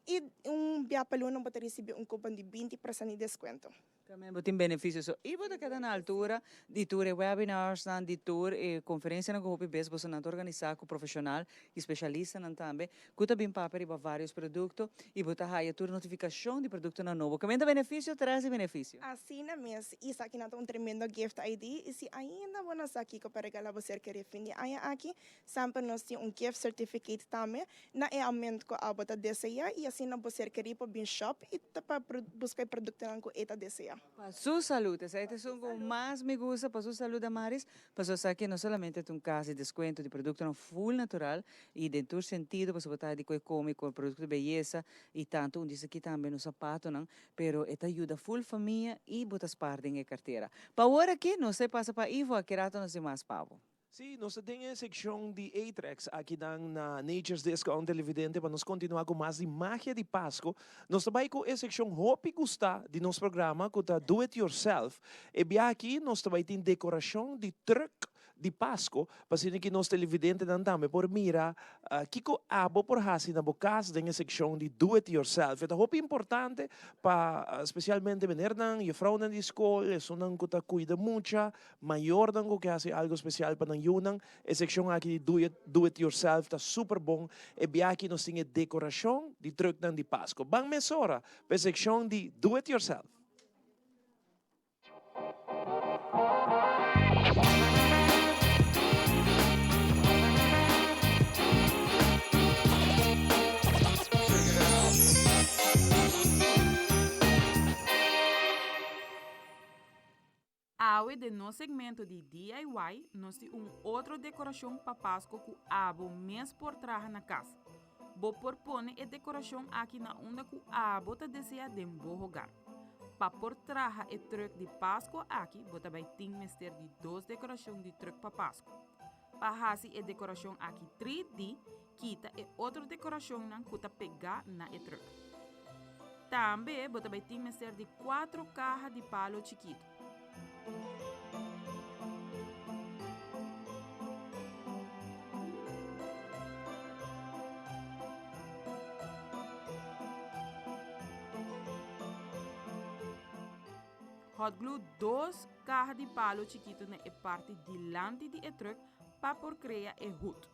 S3: Y un bia pa luna bo ta ricibi un cupon di 20% di descuento.
S2: Tambe bo tin beneficio so y bo ta keda na altura di tur e webinarsnan, di tur e conferencianan cu hopi bes bosonan ta organisa cu profesional y specialistanan tambe cu ta bin papia riba varios producto y bo ta haya tur notificacion di productonan nobo. Caminda beneficio tras di beneficio.
S3: Asina mes, y esakinan ta un tremendo gift ID y si ainda bo no sa kico pa regala bo ser keri fin di aña aki, semper nos tin un gift certificate tambe na e amount cu abo ta desea y asina bo ser keri por bin shop y ta pa busca e productonan cu e ta desea.
S2: Pa su salud, esei ta esun ku mas mi gusta, pa su salud Damaris, pasobra esaki no solamente ta un kas di deskuento di produktonan full natural i den tur sentido, pasobra bo ta di ku e kome ku produkto di beyesa i tantu un di esaki tambe nos sapatonan, pero e ta yuda full famia i bo ta spar den e kartera. Pa awor aki nos ta e pasa pa Ivo, aki rato nos tin mas pa bo.
S1: Sí, nos ta den e seccion di Atrex akinan na Nature's Discount Televidente pa nos continua cu mas di magia di Pasco. Nos ta bay cu e seccion hopi gusta di nos programa cu ta Do It Yourself. E biaha aki nos ta bay tin decoracion di truck di Pasco pa asina ki nos televidentenan tambe por mira kico abo por haci na bo cas den e seccion di Do It Yourself. E ta hopi importante pa specialmente menernan, juffrouwnan di scol, esunnan cu ta cuida mucha, Mayornan ku ke hasi algu spesial pa nan yunan, e sekshon aki di Do It, Do It Yourself ta super bon. E bia aki nos tin e dekorashon di trùknan di Pasko. Ban mesora pa e sekshon di Do It Yourself.
S13: Awe den nos segmento di DIY nos tin un otro decoracion pa Pasco cu abo mes por traha na cas. Bo por pone e decoracion aki na unda cu abo ta desea den bo hogar. Pa por traha e truck di Pasco aki bo ta bay tin mester di dos decoracion di truck pa Pasco. Pa haci e decoracion aki 3D, kita e otro decoracionnan cu ta pega na e truck. Tambe bo ta bay tin mester di cuatro caha di palo chikito. Hot glue dos kaha di palo chikitu na e parti dilanti di e truck pa por krea e hoed.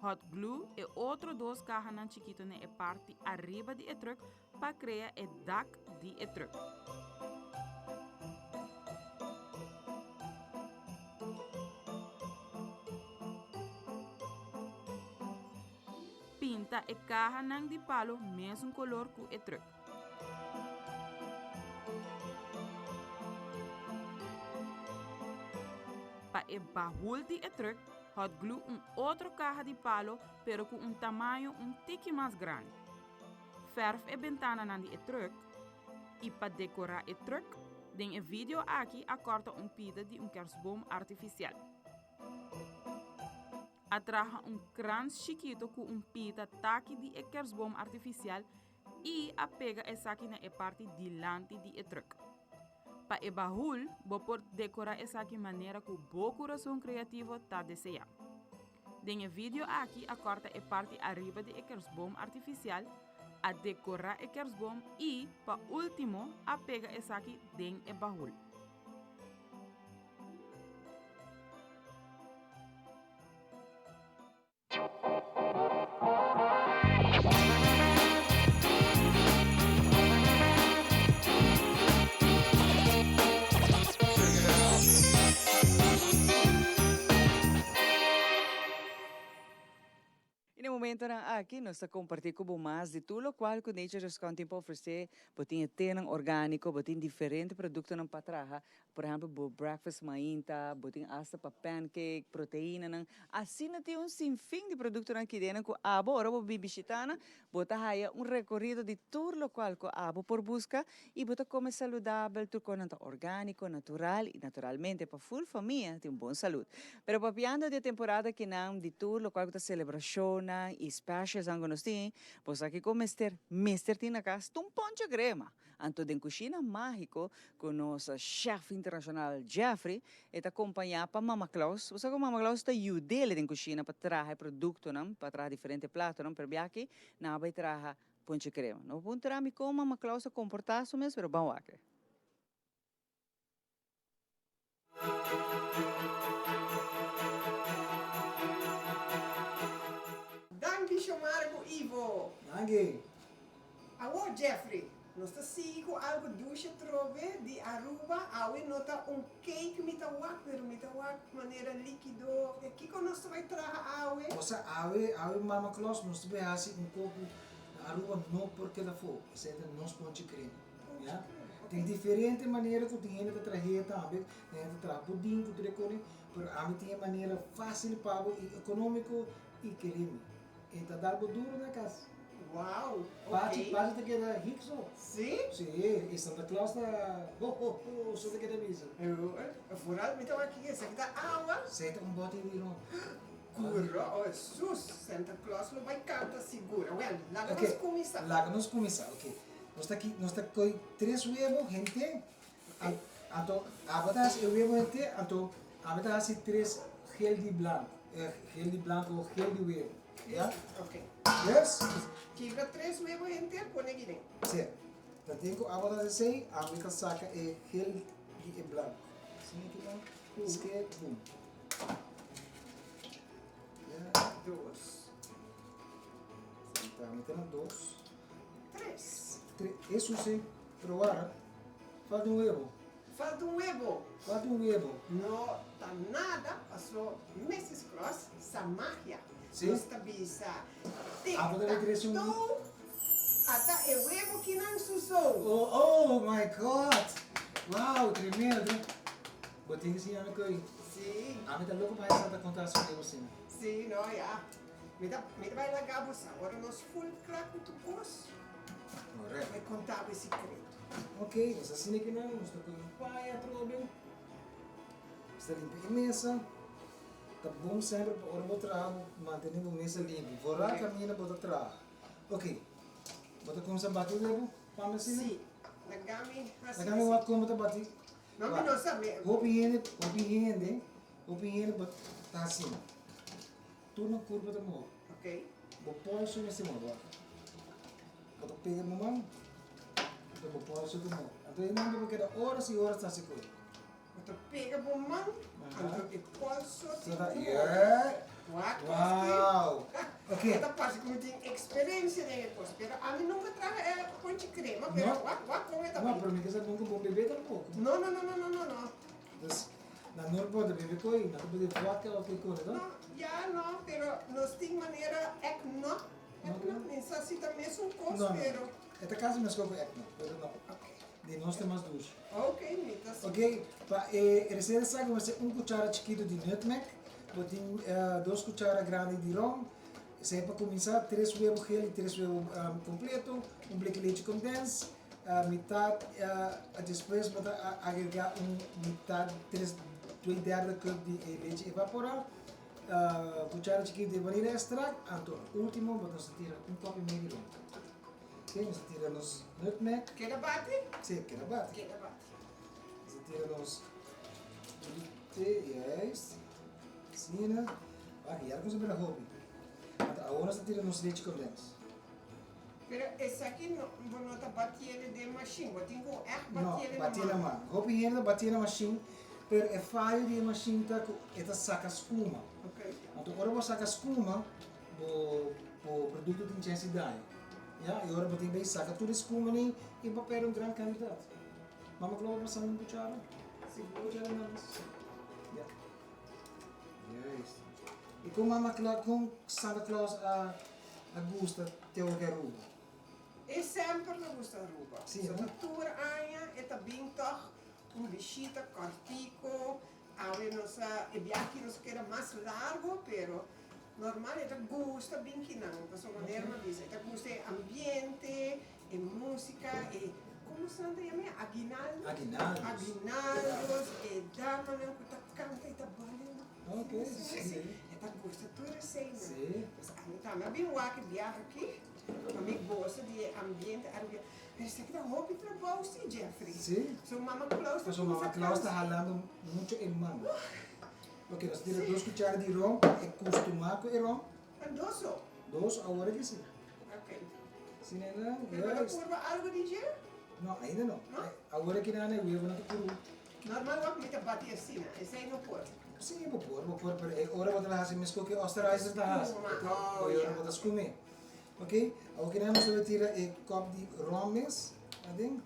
S13: Hot glue e otro dos kahanan chikitu na e parti ariba di e truck pa krea e dak di e truck. Pinta e kahanan di palo mesun kolor ku e truck. Pa e bahul di e truck, hot glue un otro kaha di palo pero ku un tamaño un tiki mas grandi. Ferf e bentananan di e truck i pa dekorá e truck, den e video aki a kòrta un pida di un kersboom artifisial. A traha un krans chikito ku un pida taki di e kersboom artifisial i a pega esaki na e parti dilanti di e truck. Pa e bahul, bo por dekorá esaki manera ku bo kurason kreativo ta deseá. Den e video aki a kòrta e parti ariba di e kersboom artifisial, a dekorá e kersboom i, pa último, a pega esaki den e bahul.
S2: Y na e momentonan aki nos ta comparti cu bo mas di tur locual cu Nature Rescue tin pa ofrece. Bo tin e tenan organico, bo tin diferente productonan pa traha. Por ehempel bo breakfast mainta, bo tin hasta pa pancake, proteinanan. Asina tin un sinfin di productonan kidenan cu abo ora bo bin bishita nan, bo ta haya un recorido di tur locual cu abo por busca y bo ta come saludabel, tur cosnan ta organico, natural y naturalmente pa full famia tin un bon salud. Pero papiando di e temporada kinan di tur locual cu ta celebracionnan y specialsnan cu nos tin, bo sa kico mester mester tin na cas? Ta un poncho crema! Anto den Cushina Magico cu nos chef internacional Jeffrey e ta acompaña pa Mama Claus. Bo sa cu Mama Claus ta yud'el den cushina pa traha e productonan, pa traha diferente platonan, pero biaha aki nan a bay traha ponche crema. No bo puntra mi con Mama Claus a comporta su mes, pero ban wak.
S17: Danki Xiomara ku Ivo.
S18: Danki.
S17: Awor Jeffrey, nos ta sigui ku algu dushi atrobe di Aruba. Awe no ta un cake mi ta wak, pero mi ta wak manera likido. Kiko nos ta bai traha awe?
S18: Osa awe, awe Mama Claus nos ta bai hasi un koku na Aruba no por keda afó. Esei ta nos ponche crema. Ya? Tin diferente manera ku tin hende ta trah'é tambe, tin hende ta traha pudin ku tur e kos, pero ami tin e manera fásil pa bo i ekonómiko i kere mi. E ta dal bo duro na kas.
S17: Wow,
S18: Pachi,
S17: ok.
S18: Pachi ta keda hik so.
S17: Sí?
S18: Sí, i Santa Claus ta ho ho ho so ta keda bisa.
S17: Vooral mi ta wak aki, esaki ta awa.
S18: Esei ta un bòti di ron.
S17: Kuro, oh Hesus, Santa Claus lo bai kanta sigur. Awel, laga
S18: Ok,
S17: nos kuminsá.
S18: laga nos kuminsá, ok. Nos ta ki, nos ta koi tres webo hente, anto abo ta hasi e webo hente, anto abo ta hasi tres gel di blanko, gel di blanko o gel di webo, ya?
S17: Ok.
S18: Yes?
S17: Kibra tres webo henter, pone aki den.
S18: Si. Ta den ku abo ta hasi esei, ami ta saka e gel di e blanko. Asina aki nan, ske, bum. Ya.
S17: Dos.
S18: Ta mi ta na dos.
S17: Tres.
S18: Tres. Eso sí, pero wara, falta un webo.
S17: Falta un webo.
S18: Falta un webo.
S17: No ta nada, paso Mrs. Claus sa magia.
S18: Sí?
S17: Nos ta bisa, tic
S18: Abo ta
S17: tac
S18: trece un.
S17: toe, ata e webo kinan su sou.
S18: Oh, oh my God! Wow, tremendo. Bo tin ki siña mi koe.
S17: Sí.
S18: Ami ta loko pa haya sa ta konta su webo asina.
S17: Sí, no, ya. Mi ta mi ta bai laga bo sa ora nos full kla ku tur kos.
S18: Correcto.
S17: Bai konta bo e sikreto.
S18: Ok, nos asina ki nan, nos ta kohe un paña atrobe. Nos ta limpia e mesa. Ta bon semper pa ora bo traha bo mantene bo mesa limpi. Vooral kaminda bo ta traha. Ok, bo ta kuminsá bati webo pa mi asina?
S17: Sí, laga mi hasi
S18: Laga mi wak kon bo ta bati.
S17: No, mi no sa.
S18: Hopi hende, hopi hende, hopi hende bo ta asina. Tur nan kurpa ta move.
S17: Ok.
S18: Bo polso mester move wak. Bo ta pega bo man, anto bo polso ta move. Anto e nan bo keda oras i oras ta hasi kos.
S17: Bo ta pega bo man, anto e polso tin ku move.
S18: Yeah.
S17: Wak
S18: Wow. Ok.
S17: E ta parse ku mi tin eksperensia den e kos, pero ami nunka traha e ponchi krema, pero wak wak kon e ta
S18: No,
S17: bai.
S18: pero mi ke sa nunka bo bebe tampoko.
S17: No, no, no, no, no, no, no.
S18: Dus nan no por bebe koe, nan ta bebe vodka of ke kos, no?
S17: No, ya no, pero nos tin manera eggnog, eggnog, mi sa si ta mesun kos,
S18: No, no.
S17: pero.
S18: E ta kasi meskos ku eggnog, pero no. Di nos ta mas dushi.
S17: Ok, mi ta si.
S18: Ok, pa e reseta esaki bo mester un kuchara chikitu di nutmeg, bo tin dos kuchara grandi di rom, esei pa kuminsá, tres webo gel i tres webo kompleto, un bleki lechi kondens, Mitad, despues bo ta agrega un mitad, tres, twee derde cup di e leche evapora, cuchara chikito di vanilla extract, anto ultimo bo ta tira un kop y medio di rom. Ok, nos ta tira nos nutmeg.
S17: Keda bati?
S18: Si, keda bati.
S17: Keda bati.
S18: Nos ta tira nos te, juist. Asina. Wak, ya a bira hopi. Anto awor nos ta tira nos leche condens.
S17: Pero esaki no, bo no ta batiele den mashin, bo tin ku ègt batiele
S18: No,
S17: na man.
S18: batié na man. Hopi hende ta batié na mashin, pero e fayo di e mashin ta ku e ta saka skuma. Anto ora bo saka skuma, bo bo produkto tin chèns di daña. Ya, i ora bo tin bai saka tur e skuma nei i bo pèrdè un gran kantidat. Mama Clau bo pasa mi un kuchara?
S17: Sigur.
S18: Kuchara na mes. Ya. Juist. I kon Mama Clau, kon Santa Claus a A gusta te oki Aruba?
S17: E semper ta gusta Aruba.
S18: Sí,
S17: So
S18: no?
S17: ta tur aña e ta bin tog un bishita cortico. Awe nos a, e biaha nos a keda mas largo, pero normal e ta gusta bin kinan. Pasobra manera mi a bisa, e ta gusta e ambiente, e musica, e, como esnan ta yama e? Aguinaldo?
S18: Aguinaldos.
S17: Aguinaldos, e damanan cu ta canta y ta baila.
S18: Ok,
S17: Sí,
S18: sí.
S17: E ta gusta tur eseinan.
S18: Sí.
S17: Pues ami tambe a bin wak e biaha aki, pa mi gosa di e ambiente Arubiano. Pero esaki ta hopi trabou si, Jeffrey.
S18: Sí.
S17: So mama Claus ta
S18: Pasobra mama
S17: kuminsá
S18: Claus ta
S17: cansa.
S18: halando mucho e man. Ok, nos tira dos cuchara di rom, e custumá cu e rom.
S17: Ta dos so?
S18: Dos, awor aki si.
S17: Ok.
S18: Si nena,
S17: Pero bo ta
S18: juist.
S17: purba algo di dje?
S18: No, ainda no.
S17: No?
S18: Awor aki nan e huevonan ta puru.
S17: Normal wak mi ta bati asina, esei no por.
S18: Sí, bo por, bo por, pero e ora bo ta hasi mesco ke Osterreiser ta hasi.
S17: Skuma, oh
S18: E ora
S17: ya.
S18: bo ta skume. Ok, awor kinan nos ta bai tira e kop di rom mes aden.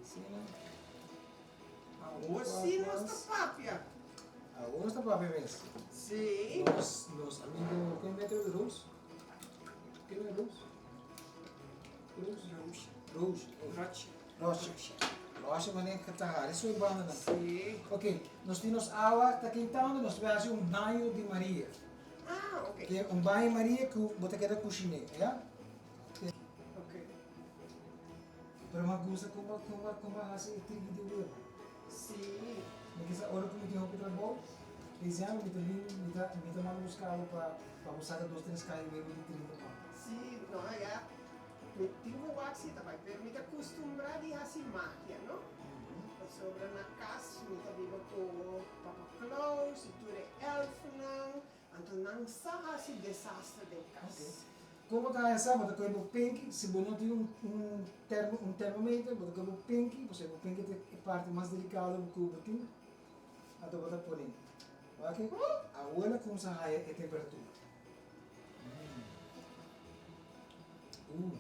S18: Asina.
S17: Awor sí nos ta papia.
S18: Awor nos ta papia mes.
S17: Sí.
S18: Nos, nos amigo, ken metro di Roos? Ken e Roos? Roos?
S17: Roos.
S18: Roosje.
S17: Roche.
S18: Roche. Roche manera ku ta hari su e bandanan.
S17: Si.
S18: Ok, nos tin nos awa ta kentando, nos ta bai hasi un baño di Maria.
S17: Ah, ok.
S18: Ke un baño di Maria ku bo ta keda kushiné, ya?
S17: Ok.
S18: Pero mi a gusta kon bo kon bo kon bo a hasi e triki di webu.
S17: Si.
S18: Mi kisa ora ku mi tin hopi trabou, diciember mi ta bin mi ta mi ta manda buska bo pa pa bo saka dos tres kai webu di 30 pan.
S17: Si, no ya. Mi tin ku wak si ta bai, pero mi ta kustumbrá di hasi magia, no? Pasobra na kas mi ta biba ku Papa Claus i tur e elfnan, anto nan sa hasi desaster den kas.
S18: Kon bo ta haña sa? Bo ta kohe bo pinki, si bo no tin un un termo un termometer, bo ta kohe bo pinki, pasobra bo pinki ta e parti mas delikado ku bo tin, anto bo ta pone. Wak awor el a kumsa haña e temperatura. Uh.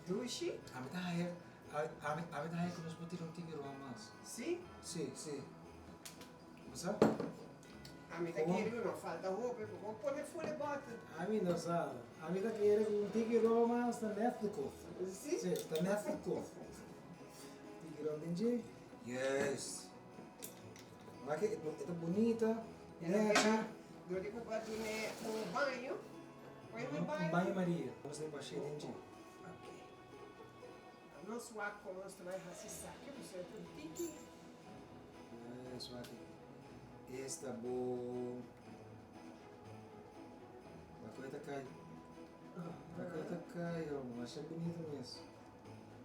S17: Dushi?
S18: Ami ta haña, ami ami ta haña ku nos por tira un tiki ron mas.
S17: Si?
S18: Si, si. Bo sa?
S17: Ami ta kere ku no falta hopi, bo por pone full e bòter.
S18: Ami no sa. Ami ta kere ku un tiki ron mas ta nèt di kof.
S17: Si?
S18: Si, ta nèt di kof. Tiki ron den dje. Juist. Wak e ta bunita, nechi.
S17: Dor di ku bo a dun'é un baño.
S18: Un baño Maria. Nos ta bash'é den dje.
S17: Ok. Nos wak kon nos ta bai hasi esaki, pasobra e ta un tiki.
S18: Yes, wak e. Esta bon. Wak ku e ta kai. Wak ku e ta kai, oh, masha bunita mes.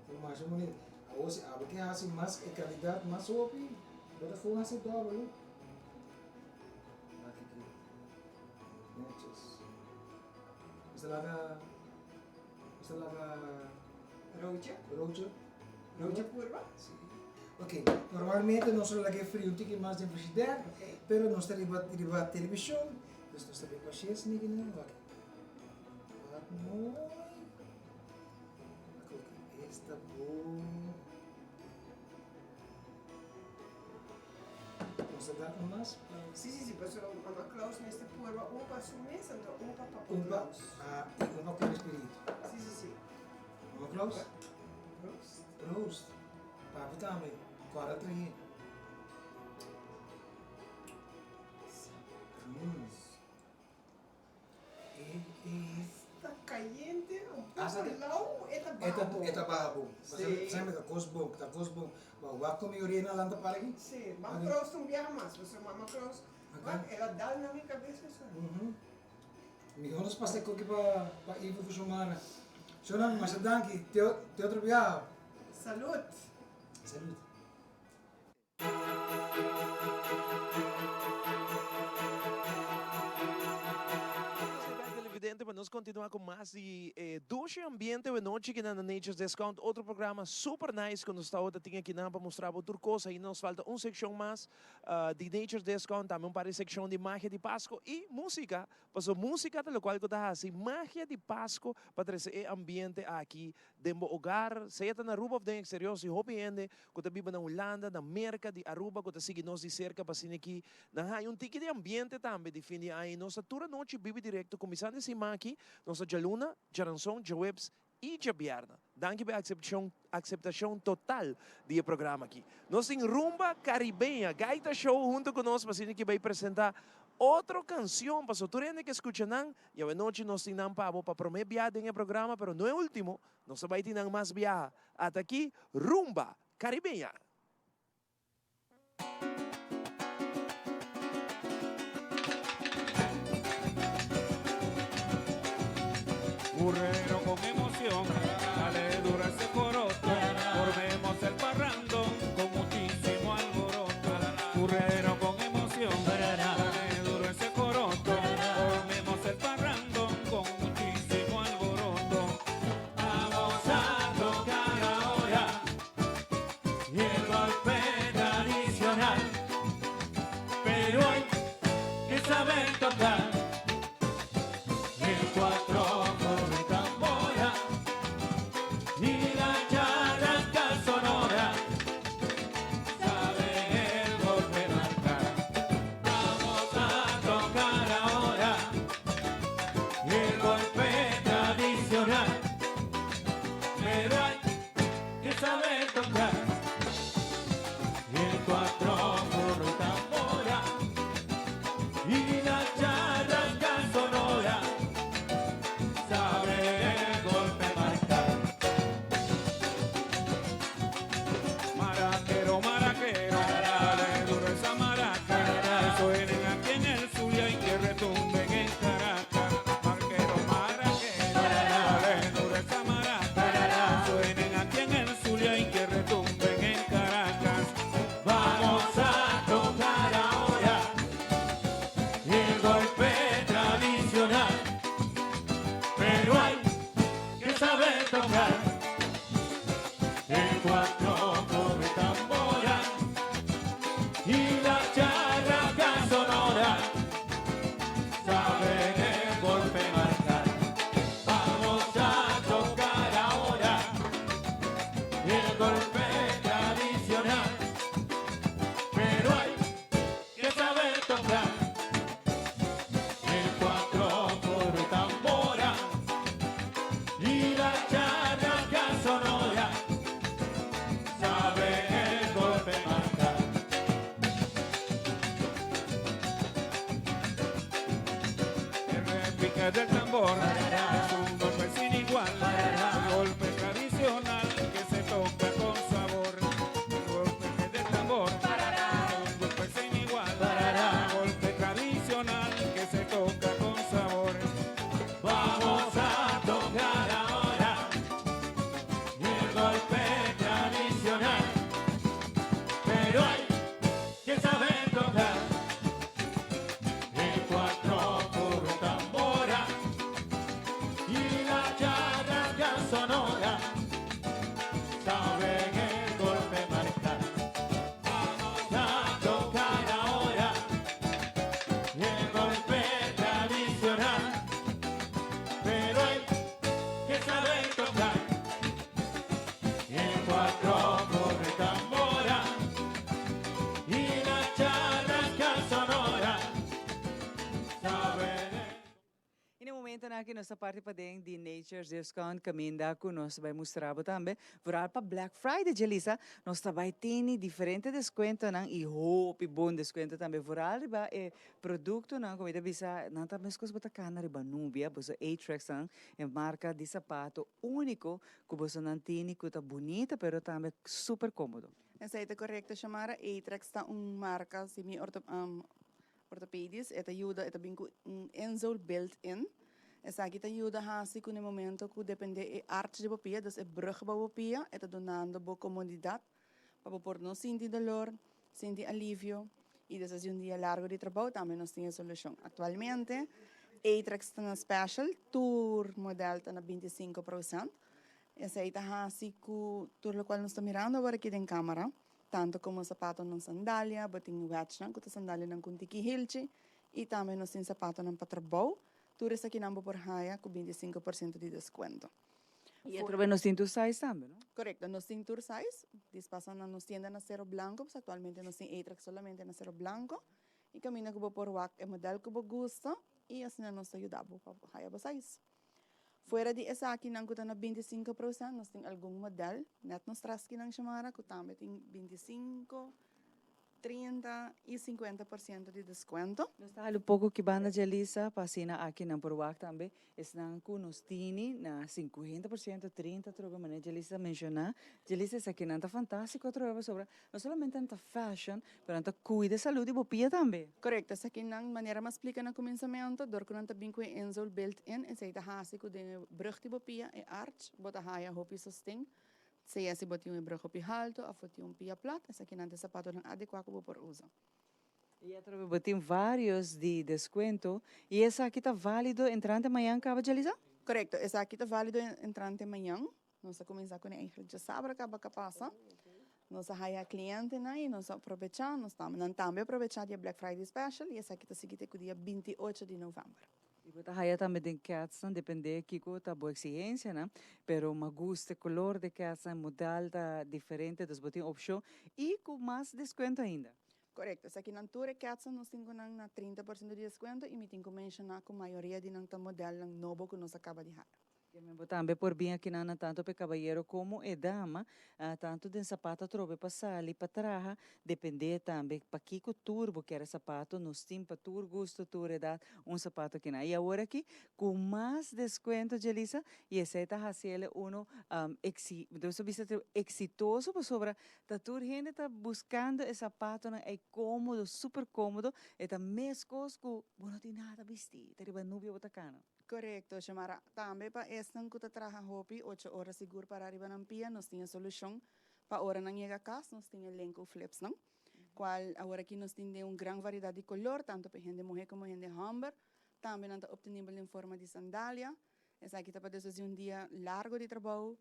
S18: Ta masha bunita. Awor si abo ke hasi mas e kantidat mas hopi, bo ta kon hasi dòbel lo. Wak aki. Netjes. Bo ta laga, bo ta laga.
S17: Roodje?
S18: Roodje.
S17: Roodje purba?
S18: Si. Ok, normalmente nos lo laga e frio un tiki mas den frigider, pero nos ta riba riba televishon, dus nos ta bin bash'é esaki nan. Wak. Wak mooi. Esta bon. Nos ta da un mas?
S17: Si, si, si, pasobra Mama Claus mester purba un pa su mes, anto un pa Papa
S18: Un pa,
S17: Claus.
S18: ah, i un pa ku el espiritu.
S17: Si, si, si.
S18: Mama Claus?
S17: Proost.
S18: Proost. Papi tambe, kòrda trahe. Mm.
S17: Ta cayente, un poco lauw, e ta baha bon.
S18: E ta baha bon. Semper ta cos bon, ta cos bon. Bo wak cu mi orina lanta para aki?
S17: Si, mama Claus ta un biaha mas, pasobra mama Claus, wak, el a dal na mi cabeza so.
S18: Mihor nos pasa e koki pa pa Ivo cu Xiomara. Shona, masha danki. Te te otro biaha.
S17: Salud.
S18: Salud.
S1: Televidente, pa nos continua cu mas di e dushi ambiente awe nochi aki na Nature's Discount. Otro programa super nice cu nos ta tin aki nan pa mustra bo tur cos. Ainda nos falta un seccion mas di Nature's Discount, tambe un par di seccion di Magia di Pasco y musica. Pasobra musica ta locual cu ta haci Magia di Pasco pa trece e ambiente aki den bo hogar, sea ta na Aruba of den exterior. Si hopi hende ku ta biba na Hulanda, na Merka, di Aruba ku ta sigui nos di serka pa asina ki nan haña un tiki di ambiente tambe di fin di aña i nos ta tur anochi bibi direkto kuminsando e siman aki, nos ta djaluna, djaranson, djaweps i djabièrnè. Danki pa e aksepshon akseptashon total di e programa aki. Nos tin Rumba Caribeña, Gaita Show hunto ku nos pa asina ki bai presenta otro kansion pasobra tur hende ke skucha nan i awenochi nos tin nan pa bo pa prome bia den e programa pero no e ultimo. Nos ta bai tin nan mas biaha. Ata aki Rumba Caribeña.
S6: Burrero con emoción, dale duro a ese coroto, formemos el parrando con muchísimo alboroto. Burrero con emoción, dale duro a ese coroto, formemos el parrando con muchísimo alboroto. Vamos a tocar ahora. del tambor es un golpe sin igual, un golpe tradicional que se toca con sabor. El golpe del tambor es un golpe sin igual, un golpe tradicional que se toca con sabor. Vamos a tocar ahora el golpe tradicional, pero hay que saber tocar el cuatro por tambora y la charanga sonora saben el golpe marcar. Vamos a tocar ahora el golpe tradicional, pero hay que saber tocar el cuatro por tambora y la charanga sonora saben
S2: Y na e momento aki nos ta parti paden di Nature's Discount caminda cu nos ta bay mustra tambe. Vooral pa Black Friday, Jelisa, nos ta bay tin diferente descuento nan y hopi bon descuento tambe. Vooral riba e producto nan como bisa nan tambe cos bo ta cana riba nubia, boso Aetrex nan e marca di sapato unico cu boso nan tin cu ta bunita pero tambe super comodo.
S8: Esey ta correcto, Shamara. Aetrex ta un marca semi orthopedisch. E ta yuda, e ta bin cu un insole built-in. Esaki ta yuda hasi cu na momento cu depende e arch di bo pia, dus e brug di bo pia, e ta dunando bo comodidad pa bo por no sinti dolor, sinti alivio. Y despues di un dia largo di trabou, tambe nos tin solucion. Actualmente, Aetrex ta na special, tur model ta na 25%. Esey ta hasi cu tur loke nos ta mirando awor aki den camera, tanto como sapato nan sandalia, bo tin wedge nan, cu ta sandalia nan cu tiki hilchi, y tambe nos tin sapato nan pa trabou, tur esaki nan por haya cu 25% di descuento.
S2: Y atrobe nos tin tur size tambe, no?
S8: Correcto, nos tin tur size. Dispasa na nos tienda na Cero Blanco, pues actualmente nos tin Aetrex solamente na Cero Blanco. Y caminda cu bo por wak e model cu bo gusta y asina nos ta yuda bo pa haya bo size. Fuera di esaki nan cu ta na 25%, nos tin algun model, net nos tras aki nan Shamara, cu tambe tin 25, 30 y 50% di descuento.
S2: Nos ta un poco aki banda Jelisa, pa asina aki nan por wak tambe, esnan cu nos tin na 50%, 30 trobe manera Jelisa menciona. Jelisa esaki nan ta fantastico trobe sobre, no solamente ta fashion, pero ta cuida salud di bo pia tambe.
S8: Correcto, esaki nan manera m'a splica na cuminsamento, door cu nan ta bin cu insole built-in, esey ta hasi cu den brug di bo pia e arch, bo ta haya hopi sosten. Sea si bo tin un brug hopi halto of tin un pia plat, esaki nan ta sapato nan adecua cu bo por usa.
S2: Y atrobe bo tin varios di descuento y esaki ta valido entrante mañan caba, Jelisa?
S8: Correcto, esaki ta valido entrante mañan. Nos a cuminsa cu eigenlijk diasabra caba cu a pasa. Nos a haya cliente nan y nos a aprovecha, nos tambe aprovecha di Black Friday Special y esaki ta sigui te dia 28 di november.
S2: Y bo ta haya tambe den keds, depende kico ta bo exigencia, no? Pero mi gusta color di keds, model ta diferente, dus bo tin opcion y cu mas descuento ainda.
S8: Correcto. Esaki nan tur keds nos tin na 30% di descuento y mi tin cu menciona cu mayoria di nan ta model nan nobo cu nos a caba di haya.
S2: Tambe por bin aki na tanto pa caballero como e dama, tanto den sapato trobe pa sali, pa traha, depende tambe pa kico tur bo kier sapato, nos tin pa tur gusto, tur edad, un sapato aki na. Y awor aki, cu mas descuento, Jelisa, y esey ta haciele uno exitoso, sobre ta tur hende ta buscando e sapato nan e comodo, super comodo, e ta mescos cu bo no tin nada bisti, ta riba nubia bo ta cana.
S8: Correcto, Shamara. Tambe pa esnan cu ta traha hopi, 8 ora sigur para riba nan pia, nos tin solucion. Pa ora nan yega cas, nos tin Lenco flips, no? Cual awor aki nos tin un gran variedad di color, tanto pa hende muhe como hende homber. Tambe nan ta obtenibel den forma di sandalia. Esaki ta pa despues di un dia largo di trabou,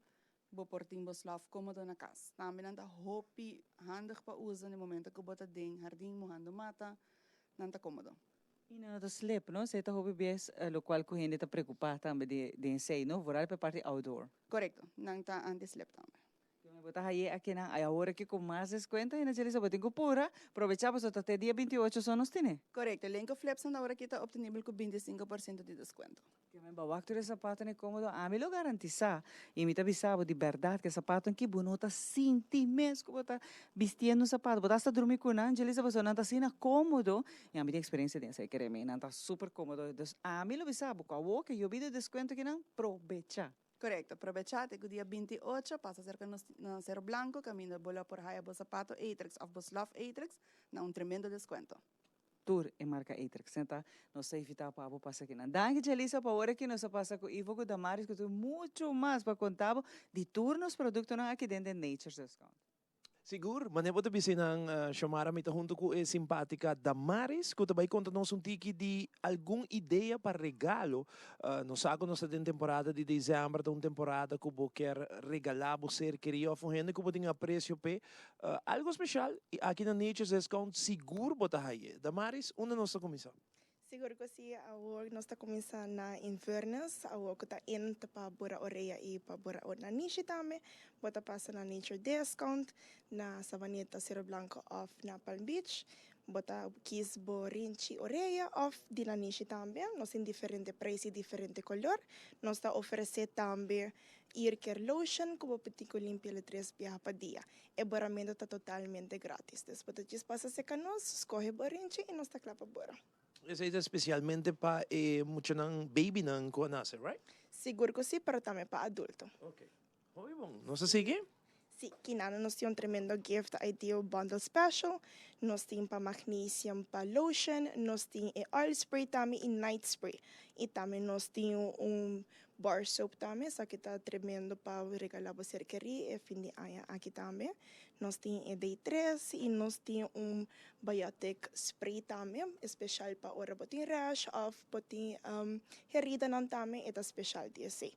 S8: bo por tin bo slof comodo na cas. Tambe nan ta hopi handig pa usa na momento cu bo ta den hardin muhando mata, nan ta comodo.
S2: Y nan ta slip, no? Esey ta hopi bes, locual cu hende ta preocupa tambe di esey, no? Vooral pa parti outdoor.
S8: Correcto, nan ta anti-slip tambe.
S2: Bo ta haye akinan ay awor aki cu mas descuento y na Jelisa bo tin cu pura probecha pasobra ta te dia 28 so nos tene.
S8: Corecto, Lenco Flips nan awor aki ta obtenibel cu 25% di descuento.
S2: Ke men ba wak tur e zapatonan comodo ami lo garantisa y mi ta bisa bo di berdad ke zapatonan ki bo no ta sinti mes cu bo ta bistiendo un zapato bo ta hasta drumi cu nan Jelisa pasobra nan ta asina comodo y ami tin experiencia den esey kere mi nan ta super comodo dus ami lo bisa bo cu awor ke yobi di descuento kinan probecha.
S8: Korekto, probechá te ku dia 28 pasa serka nos na Cerro Blanco kaminda bo lo por haya bo sapato Atrix òf bo slof Atrix na un tremendo deskuento.
S2: Tur e marka Atrix senta nos ta invitá pa bo pasa akinan. Danki Jelisa pa ora ki nos a pasa ku Ivo ku Damaris ku tin muchu mas pa konta bo di tur nos produktonan aki den The Nature's Discount.
S1: Sigur, manera bo ta bisa nan, Xiomara, mi ta hunto cu e simpatica Damaris cu ta bay conta nos un tiki di algun idea pa regalo. Nos sa cu nos ta den temporada di december, ta un temporada cu bo kier regala bo ser keri of un hende cu bo tin aprecio p'e algo special y aki na Nature's Discount sigur bo ta haye. Damaris, unda nos ta cuminsa?
S3: Sigur cu si, awor nos ta cuminsa na Inverness, awor cu ta in ta pa bora orea y pa bora nanishi tambe, bo ta pasa na Nature Discount, na Savaneta, Cerro Blanco of na Palm Beach, bo ta kies bo rinchi orea of di nanishi tambe, nos tin diferente prijs y diferente color, nos ta ofrece tambe ear care lotion cu bo por tin cu limpia le tres biaha pa dia, e boramento ta totalmente gratis, dus bo ta djis pasa cerca nos, scoge bo rinchi y nos ta cla pa bora.
S1: Esei ta spesialmente pa e muchanan, babynan ku a nase, right?
S3: Sigur ku si, pero tambe pa adulto.
S1: Ok. Hopi bon. Nos a sigui?
S3: Si, kinana nos tin un tremendo gift ideal bundle special. Nos tin pa magnesium pa lotion, nos tin e oil spray tambe y night spray. Y tambe nos tin un bar soap tambe, esaki ta tremendo pa regala bo ser keri e fin di aña aki tambe. Nos tin e day 3 y nos tin un Biotic spray tambe, especial pa ora bo tin rash of bo tin heridanan tambe e ta special di esey.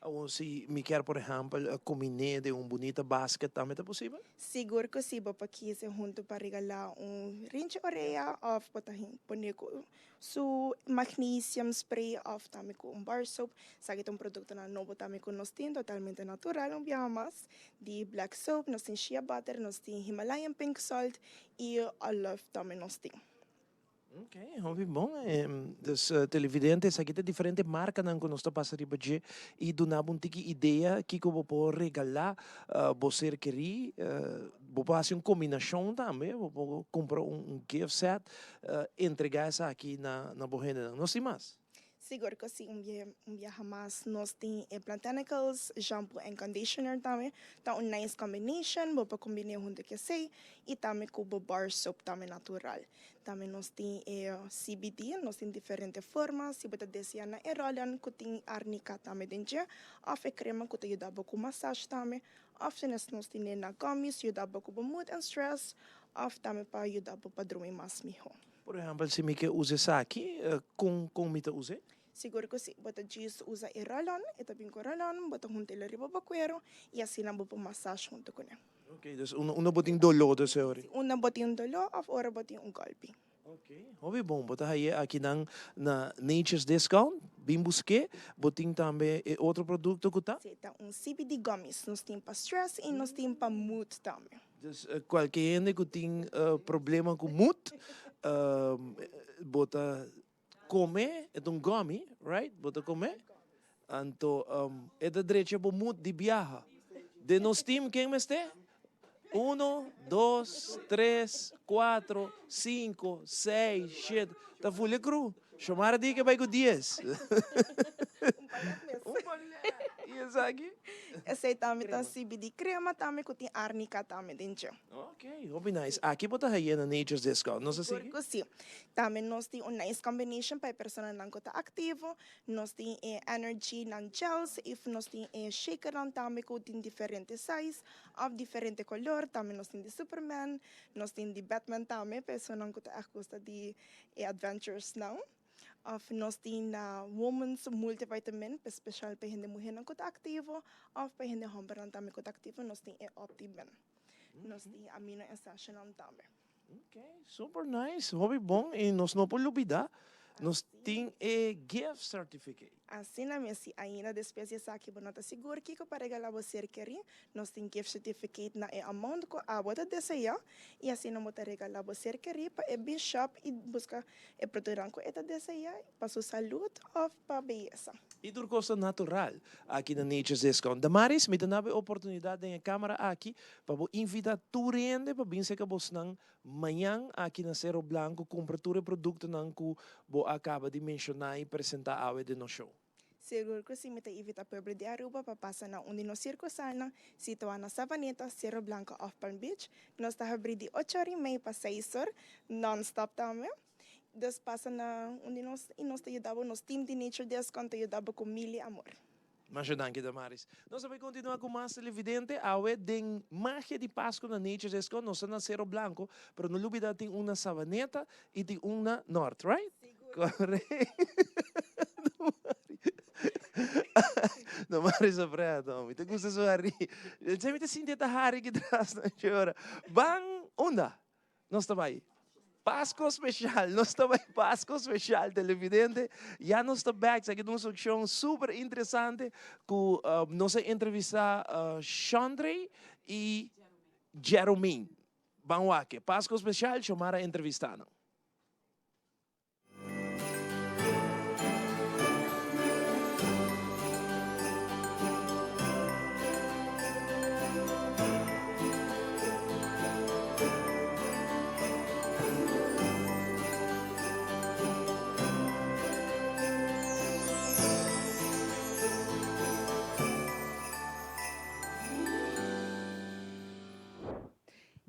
S1: Awor si mi kier por ehempel combine den un bunita basket tambe ta posibel?
S3: Sigur cu si, bo por kies e hunto pa regala un rinchi orea of bo ta pone cu su magnesium spray of tambe cu un bar soap. Esaki ta un productonan nobo tambe cu nos tin totalmente natural un biaha mas. Di black soap nos tin shea butter, nos tin Himalayan pink salt y olive tambe nos tin.
S1: Ok, hopi bon. Dus televidente esaki ta diferente marcanan cu nos ta pasa riba dje y duna bo un tiki idea kico bo por regala bo ser keri. Bo por haci un combinacion tambe, bo por cumpra un gift set, entrega esaki na bo hendenan. Nos tin mas?
S3: Sigur cu si un biaha mas nos tin e Plantanicals shampoo and conditioner tambe ta un nice combination bo por combine hunto cu esey y tambe cu bo bar soap tambe natural. Tambe nos tin e CBD nos tin diferente forma si bo ta desea na e roll-on cu tin arnica tambe den dje of e crema cu ta yuda bo cu massage tambe of tenes nos tine na gummies yuda bo cu bo mood and stress of tambe pa yuda bo pa drumi mas miho.
S1: Por ehèmpel, si mi ke usa esaki, kon kon mi ta us'é?
S3: Sigur ku si. Bo ta djis usa e rolon, e ta bin ku rolon, bo ta hunta el riba bo kuero i asina bo por massage huntu kuné.
S1: Ok, dus unda unda bo tin doló dus e ora?
S3: Si, unda bo tin doló òf ora bo tin un gòlpi.
S1: Ok, hopi bon. Bo ta haye akinan na Nature's Discount, bin busk'é. Bo tin tambe e otro produkto ku ta?
S3: Si, ta un CBD gummies. Nos tin pa stress i nos tin pa mood tambe.
S1: Dus kualke hende ku tin problema ku moed, bo ta kome, e ta un gummy, right? Bo ta kome, anto e ta drecha bo moed di biaha. Den nos team ken mester? Uno, dos, tres, kuatro, sinku, seis, shete, ta ful e kru. Shomara di ke bai ku dies.
S3: Un palet mes.
S1: Un palet. I esaki?
S3: Esei tambe ta CBD crema tambe ku tin arnica tambe den dje.
S1: Ok, hopi nice. Aki bo ta haye na Nature's Discount, nos a sigui?
S3: Sigur ku si. Tambe nos tin un nice combination pa e personanan ku ta aktivo. Nos tin e energy nan gels i nos tin e shakernan tambe ku tin diferente size òf diferente kolor. Tambe nos tin di Superman, nos tin di Batman tambe pa esunnan ku ta ègt gusta di E adventures nan of nos tin na women's multivitamin pa special pa hende muhernan cu ta activo of pa hende hombernan tambe cu ta activo nos tin e optimin. Nos tin amino essentialnan tambe.
S1: Ok, super nice, hopi bon y nos no por lubida. Nos tin e gift certificate.
S3: Asina mes, si ainda despues di esaki bo no ta sigur kiko pa regala bo ser kerí, nos tin gift certificate na e amount ku abo ta deseá i asina bo ta regala bo ser kerí pa e bin shop i buska e produktonan ku e ta deseá pa su salud òf pa beyesa.
S1: I tur kos ta natural aki na Nature's Discount. Damaris, mi ta naba e oportunidat den e kamera aki pa bo invitá tur hende pa bin serka bosnan Mañan aki na Cerro Blanco cumpra tur e productonan cu bo a caba di menciona y presenta awe den nos show.
S3: Sigur cu si, mi ta invita pueblo di Aruba pa pasa na un di nos circusalnan, situa na Savaneta, Cerro Blanco of Palm Beach. Nos ta habri di ocho or y mei pa seis or, non-stop tambe. Dus pasa na un di nos y nos ta yuda bo, nos team di Nature Discount ta yuda bo cu mil y amor.
S1: Masha danki Damaris. Nos a bay continua cu mas televidente awe den Magia di Pasco na Nature's Discount. Nos ta na Cerro Blanco, pero no lubida tin un na Savaneta y tin un na Noord, right? Correcto. Damaris a pret, no. Mi ta gusta su hari. Esey mi ta sinti e ta hari aki tras nan chora. Ban unda? Nos ta bai Pasco special, nos ta bai Pasco special, televidente. Ya nos ta back, esaki ta un seccion super interesante cu nos a entrevista Shandrey y Jeromine. Ban wak, Pasco special, Xiomara a entrevista nan.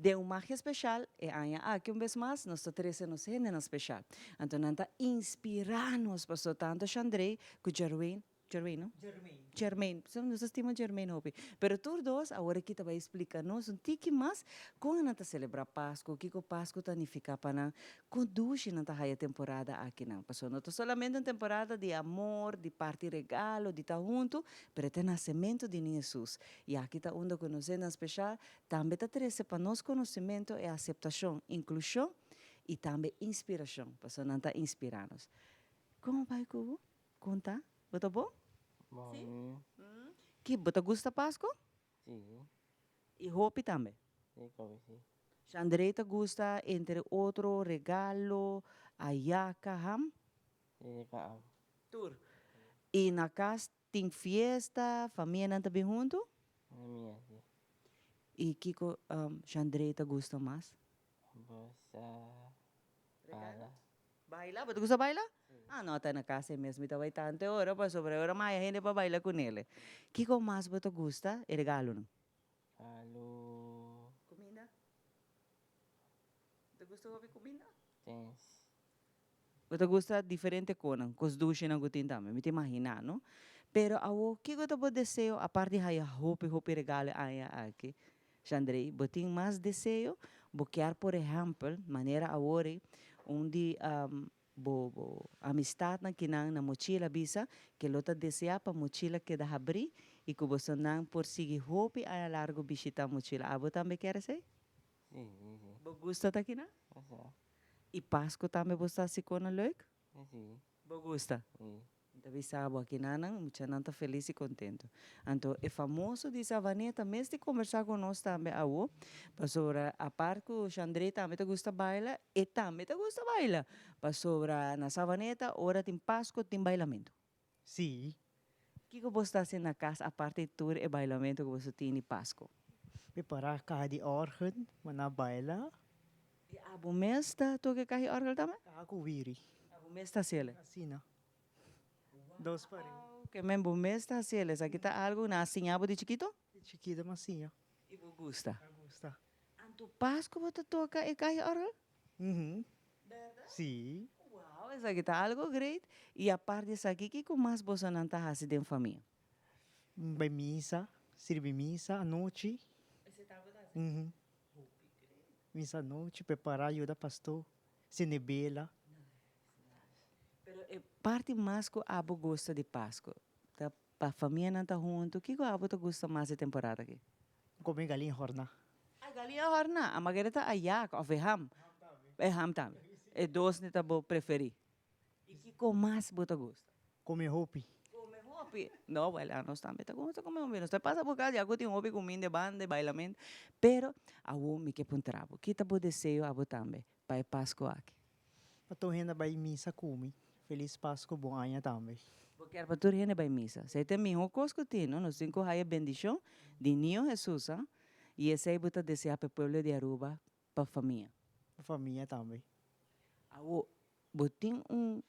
S2: Den un magia special, e aña aki un bes mas nos ta trece nos hendenan special. Anto nan ta inspira nos, pasobra tanto Shandrey cu Jerwin, Jerwin no? Jermaine. Jermaine, pasobra nos ta stima Jermaine hopi. Pero tur dos awor aki ta bay splica nos un tiki mas con nan ta celebra Pascu, kico Pascu ta nifica pa nan, con dushi nan ta haya temporada akinan. Pasobra no ta solamente un temporada di amor, di parti regalo, di ta hunto, pero e ta e nacemento di Niño Jesus. Y aki ta unda cu nos hendenan special Tambe ta trese pa nos konosementu e aseptashon, inklushon i tambe inspirashon, pasobra nan ta inspirá nos. Kon bai ku bo? Kon ta? Bo ta bon?
S19: Bon.
S2: Sí? Ki, bo ta gusta Pasko?
S19: Sí.
S2: I hopi tambe?
S19: Sí, hopi sí.
S2: Shandrey ta gusta entre otro regalo, ayaka, ham?
S19: Sí, ayaka, ham.
S2: Tur. I na kas Tin fiesta, famianan ta bin huntu?
S19: Famia, si.
S2: I kiko Shandrey ta gusta mas?
S19: Gusta baila.
S2: Baila? Bo ta gusta baila? Ah, no, ta na kas ei mes mi ta bai tantu e ora pasobra e ora maya hende pa baila ku nele. Kiko mas bo ta gusta? E regalonan?
S19: Regalo.
S2: Kuminda? Bo ta gusta hopi kuminda?
S19: Tens.
S2: Bo ta gusta diferente konan, kos dushinan ku tin tambe, mi ta imaginá, no? Pero awor, kiko ta bo deseo apart di haya hopi, hopi regalo e aña aki? Shandrey, bo tin mas deseo? Bo kier por ehèmpel, manera awor ei, un di bo bo amistatnan kinan na mochila bisa ke lo ta deseá pa mochila keda habrí i ku bosonan por sigui hopi aña largu bishitá mochila. Abo tambe kier esei?
S19: Sí, sí, sí.
S2: Bo gusta ta kinan?
S19: Gusta.
S2: I Pasku tambe bo sa si kona leuk?
S19: Si.
S2: Bo gusta?
S19: Si.
S2: Mi ta bisa bo akinanan, muchanan ta felis i kontentu. Anto e famoso di Savaneta mes di kombersá ku nos tambe awo, pasobra apart ku Shandré tambe ta gusta baila, e tambe ta gusta baila, pasobra na Savaneta ora tin Pasku tin bailamentu.
S20: Si.
S2: Kiko bo sta hasi na kas aparte di tur e bailamentu ku boso tin di Pasku?
S20: Prepará kaha di òrgel pa nan baila.
S2: I abo mes ta toka e kaha di òrgel tambe?
S20: Kaha ku wiri.
S2: Abo mes ta hasi el?
S20: Asina. Dos pareu.
S2: Wow, ke men bo mes ta hasi el. Esaki ta algu ku nan a siña bo di chikitu?
S20: Di chikitu mi a siña.
S2: I bo gusta?
S20: Mi a gusta.
S2: Anto Pasku bo ta toka e kaha di òrgel?
S20: Uhum.
S2: Berdad?
S20: Sí.
S2: Wow, esaki ta algo great. I apart di esaki, kiko mas bosonan ta hasi den famia?
S20: Bai misa, sirbi misa anochi.
S2: Esei ta bo ta hasi?
S20: Uhum.
S2: Hopi great.
S20: Misa anochi, prepara, yuda pastor, sende bela.
S2: Nice, nice. Pero e parti mas ku abo gusta di Pasku, ta Pa famianan ta huntu, kiko abo ta gusta mas e temporada aki?
S20: Come galinha horna.
S2: Ah, galinha horna. A magere ta ayak of e ham? E ham tambe. E dos ni ta bo preferi. Kiko mas bo ta gusta?
S20: Come hopi.
S2: Come hopi. No, wel, anos tambe ta gusta come hopi. Nos ta pasa por cas ya cu tin hopi cuminda e banda, e bailamento. Pero, awo mi ke puntra bo, ki ta bo deseo abo tambe pa e Pasco aki?
S20: Pa tur hende bai misa cu mi. Feliz Pasco, bon aña tambe.
S2: Bo kier pa tur hende bai misa. Esei ta e miho cos cu tin, no? Nos tin cu haya bendicion di Niño Jesus, ha? Y esei bo ta desea pa e pueblo di Aruba, pa famia.
S20: Pa famia tambe.
S2: Awo, bo tin un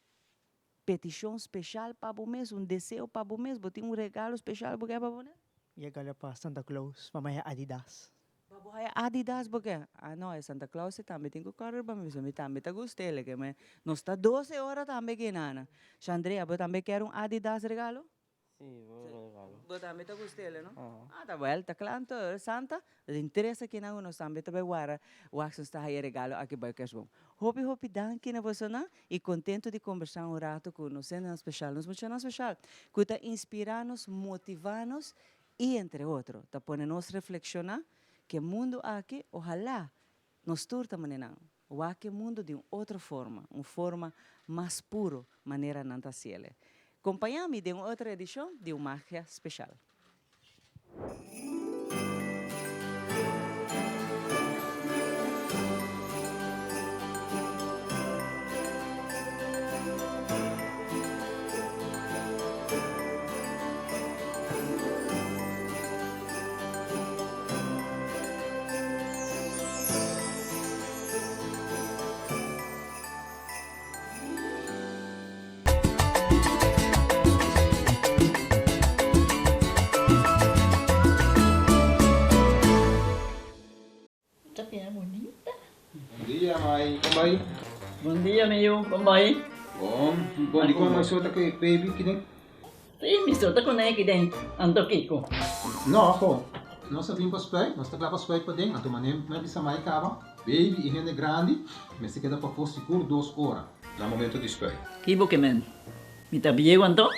S2: peticion special pa bo mes, un deseo pa bo mes? Bo tin un regalo special bo ke pa bo nes?
S20: Regalo pa Santa Claus, pa mi haya Adidas.
S2: Pa bo haya Adidas bo ke? Ah no, e Santa Claus si tambe tin ku kòrda riba mi, pasobra mi tambe ta gust'el, ke me nos ta doce ora tambe aki nana. Shandrea, bo tambe kier un Adidas regalo?
S19: Sí, bo regalo.
S2: Bo tambe ta gust'el, no? Ah, ta wel, ta kla anto. Santa, den tres akinan ku nos tambe ta bai wara wak nos ta haya regalo aki bai kerstboom. Hopi, hopi danki na bosonan i kontentu di kombersá un ratu ku nos hendenan speshal, nos muchanan speshal, ku ta inspirá nos, motivá nos i entre otro ta pone nos reflekshoná ku e mundu aki ohalá nos tur ta manera nan wak e mundu di un otro forma, un forma mas puro manera nan ta hasiel. Kompañá mi den un otro edishon di un Magia Speshal.
S21: Ta bira bunita.
S22: Bon dia mai, kon bai?
S21: Bon dia mi yu, kon bai?
S22: Bon, bon dikon mai so ta ku e baby kiden?
S21: Si, mi so ta kuné kiden, anto kiko?
S22: No, ho, nos a bin pa spuit, nos ta kla pa spuit paden, anto manera mi a bisa mai kaba, baby i hende grandi mester keda pafó sigur dos ora na momento di spuit.
S21: Ki bo ke men? Mi ta bieu anto?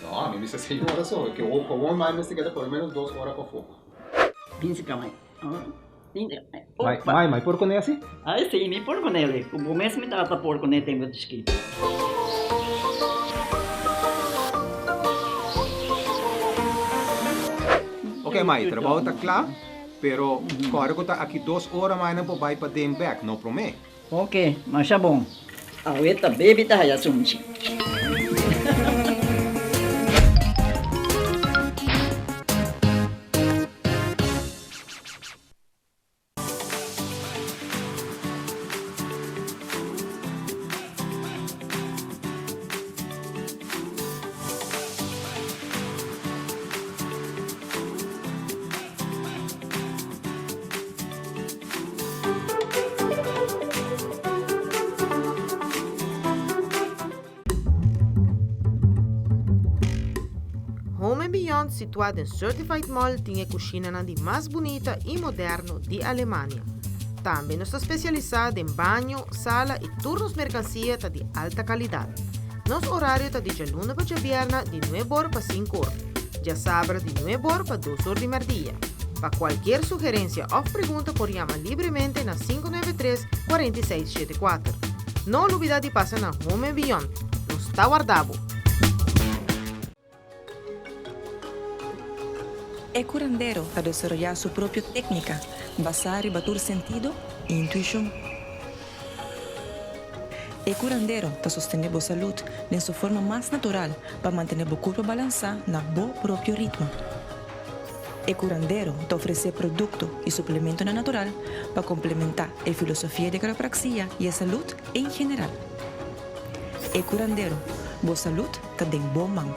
S22: No, mi bisa seis ora so, ke wou mai mester keda por lo menos dos ora pafó.
S21: Bin si kama.
S22: Mai, mai, mai por kuné asi?
S21: Ai si, mi por kuné li. Ku bo mes mi tata por kuné tempu di chikito.
S22: Ok mai, trabou ta kla, pero kòrda ku ta aki dos ora mai nan por bai paden bèk, no promé.
S21: Ok, masha bon. Awe ta baby ta haya sunchi.
S14: Home and Beyond situá den Certified Mall tin e kushinanan di mas bunita i moderno di Alemania. Tambe nos ta spesialisá den baño, sala i tur nos merkansia ta di alta kalidat. Nos orario ta di djaluna pa djabièrna di nueb'or pa sink'or, djasabra di nueb'or pa dos'or di mèrdia. Pa cualkier sugerencia of pregunta por yama libremente na 593 46 74. No lubida di pasa na Home and Beyond. Nos ta warda bo!
S4: E curandero ta desaroyá su propio técnica basá riba tur sentido i intuishon. E curandero ta sostené bo salud den su forma mas natural pa mantené bo curpa balansá na bo propio ritmo. E curandero ta ofresé produkto i suplementonan natural pa komplementá e filosofia di quiropraxia i e salud en general. E curandero, bo salud ta den bo man.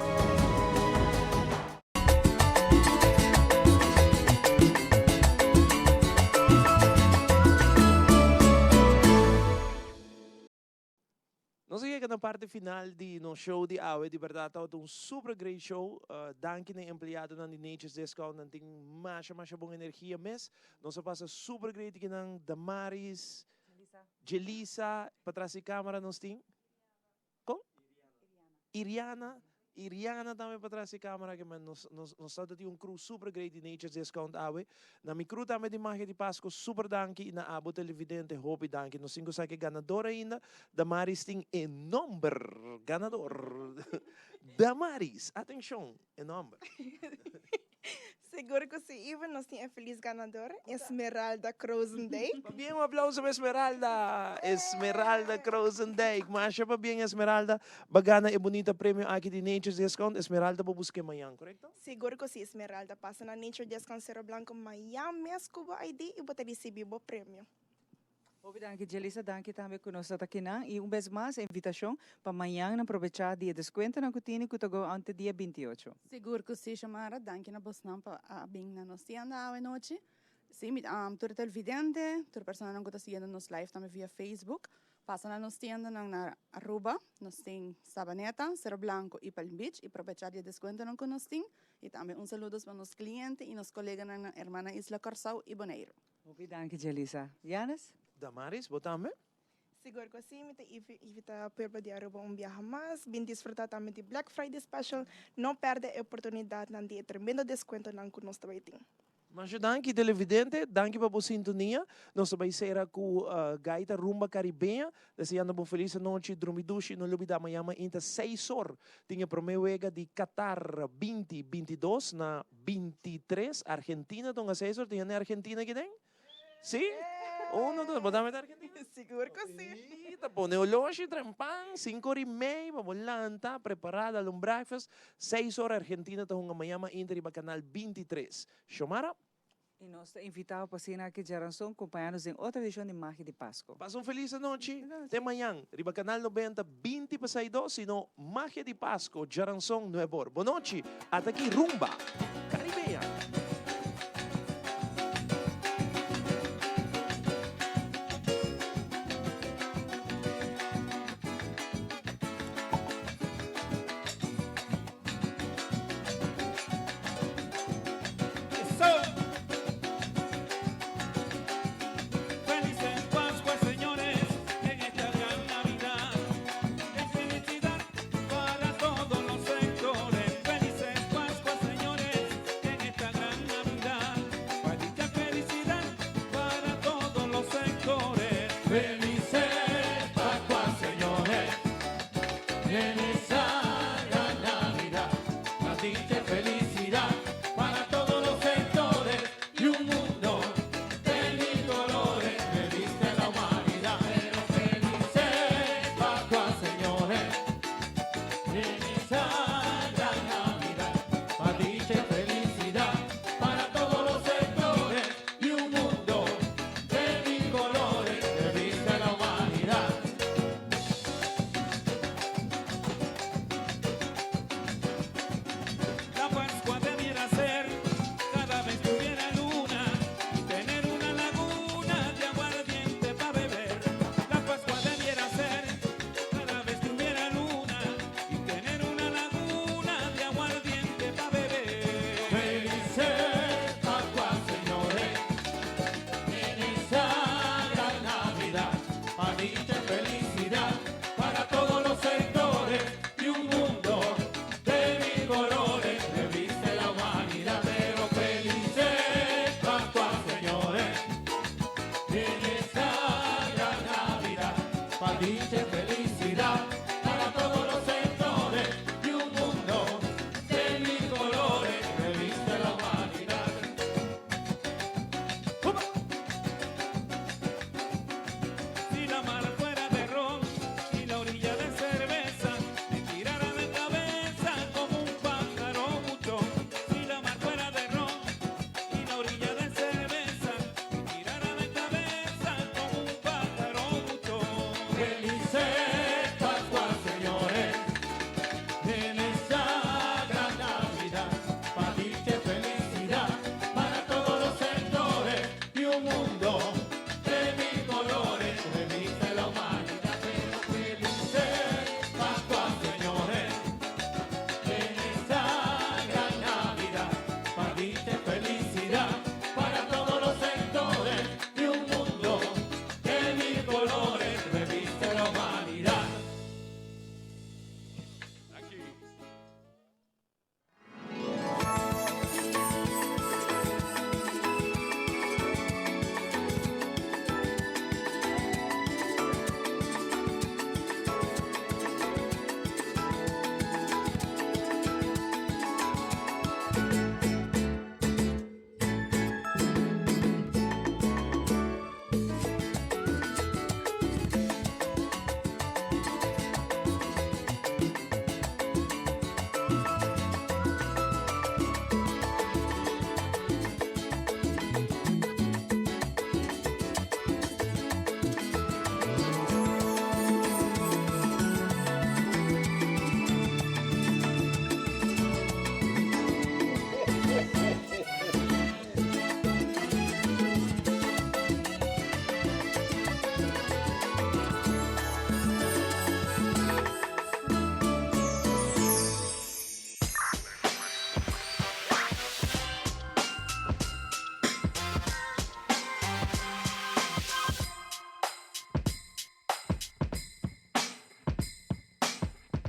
S1: Nos a yega na parti final di nos show di awe. Di berdad tabata un super great show. Danki na e empleadonan di Nature's Discount. Nan tin masha masha bon energia mes. Nos a pasa super great aki nan. Damaris, Jelisa, patras di camera nos tin. Con? Iriana. Y Riana tambe patras di camera ke men nos nos nos ta tin un crew super great di Nature's Discount awe. Na mi crew tambe di Magia di Pasco super danki y na abo televidente hopi danki. Nos tin cu sa ke ganador ainda. Damaris tin e nomber ganador. Damaris, atencion, e nomber.
S3: Sigur cu si Ivo, nos tin e feliz ganador, Esmeralda Krozendijk.
S1: Pabien un aplauso pa Esmeralda! Esmeralda Krozendijk, masha pabien Esmeralda, ba gana e bunita premio aki di Nature's Discount. Esmeralda bo busque mañan, corecto?
S3: Sigur cu si Esmeralda, pasa na Nature Discount Cerro Blanco mañan mes cu bo ID y bo ta ricibi bo premio.
S2: Hopi danki Jelisa, danki tambe ku nos ta ta kinan y un bes mas e invitacion pa mañan nan probecha di e descuentonan ku tini ku ta go on te dia 28.
S8: Sigur ku si Xiomara, danki na bosnan pa a bin na nos tienda awe nochi. Si, mi tur televidente, tur personanan ku ta siguiendo nos live tambe via Facebook, pasa na nos tiendanan na Aruba, nos tin Sabaneta, Cerro Blanco y Palm Beach y probecha di e descuentonan ku nos tin y tambe un saludos pa nos cliente y nos coleganan na hermana isla Corsou y Boneiru.
S2: Hopi danki Jelisa. Janis?
S1: Damaris, bo tambe?
S3: Sigur cu si, mi ta invita pueblo di Aruba un biaha mas, bin disfruta tambe di Black Friday Special, no perde e oportunidadnan di e tremendo descuentonan cu nos ta bay tin.
S1: Masha danki televidente, danki pa bo sintonia. Nos ta bay cera cu Gaita Rumba Caribeña, deseando bo un feliz anochi, drumi dushi, no lubida mañana mainta seis or tin e prome wega di Qatar binti 22 na 23, Argentina ta un seis or, tin hende Argentina aki den? Si? Uno, dos, bo tambe ta Argentina?
S3: Sigur cu si.
S1: Ta pone oloshi, trempan, cinco or y mei, pa bo lanta, prepara, dal un breakfast, seis or Argentina ta hunga mañana mainta riba canal 23. Xiomara?
S2: Y nos ta invita bo pa asina aki djaranson compaña nos den otro edicion di Magia di Pasco.
S1: Pasa un feliz anochi, te mañan riba canal 90, 20 pa 6 dos, sino Magia di Pasco djaranson nuebe or. Bonochi, ata aki Rumba Caribeña.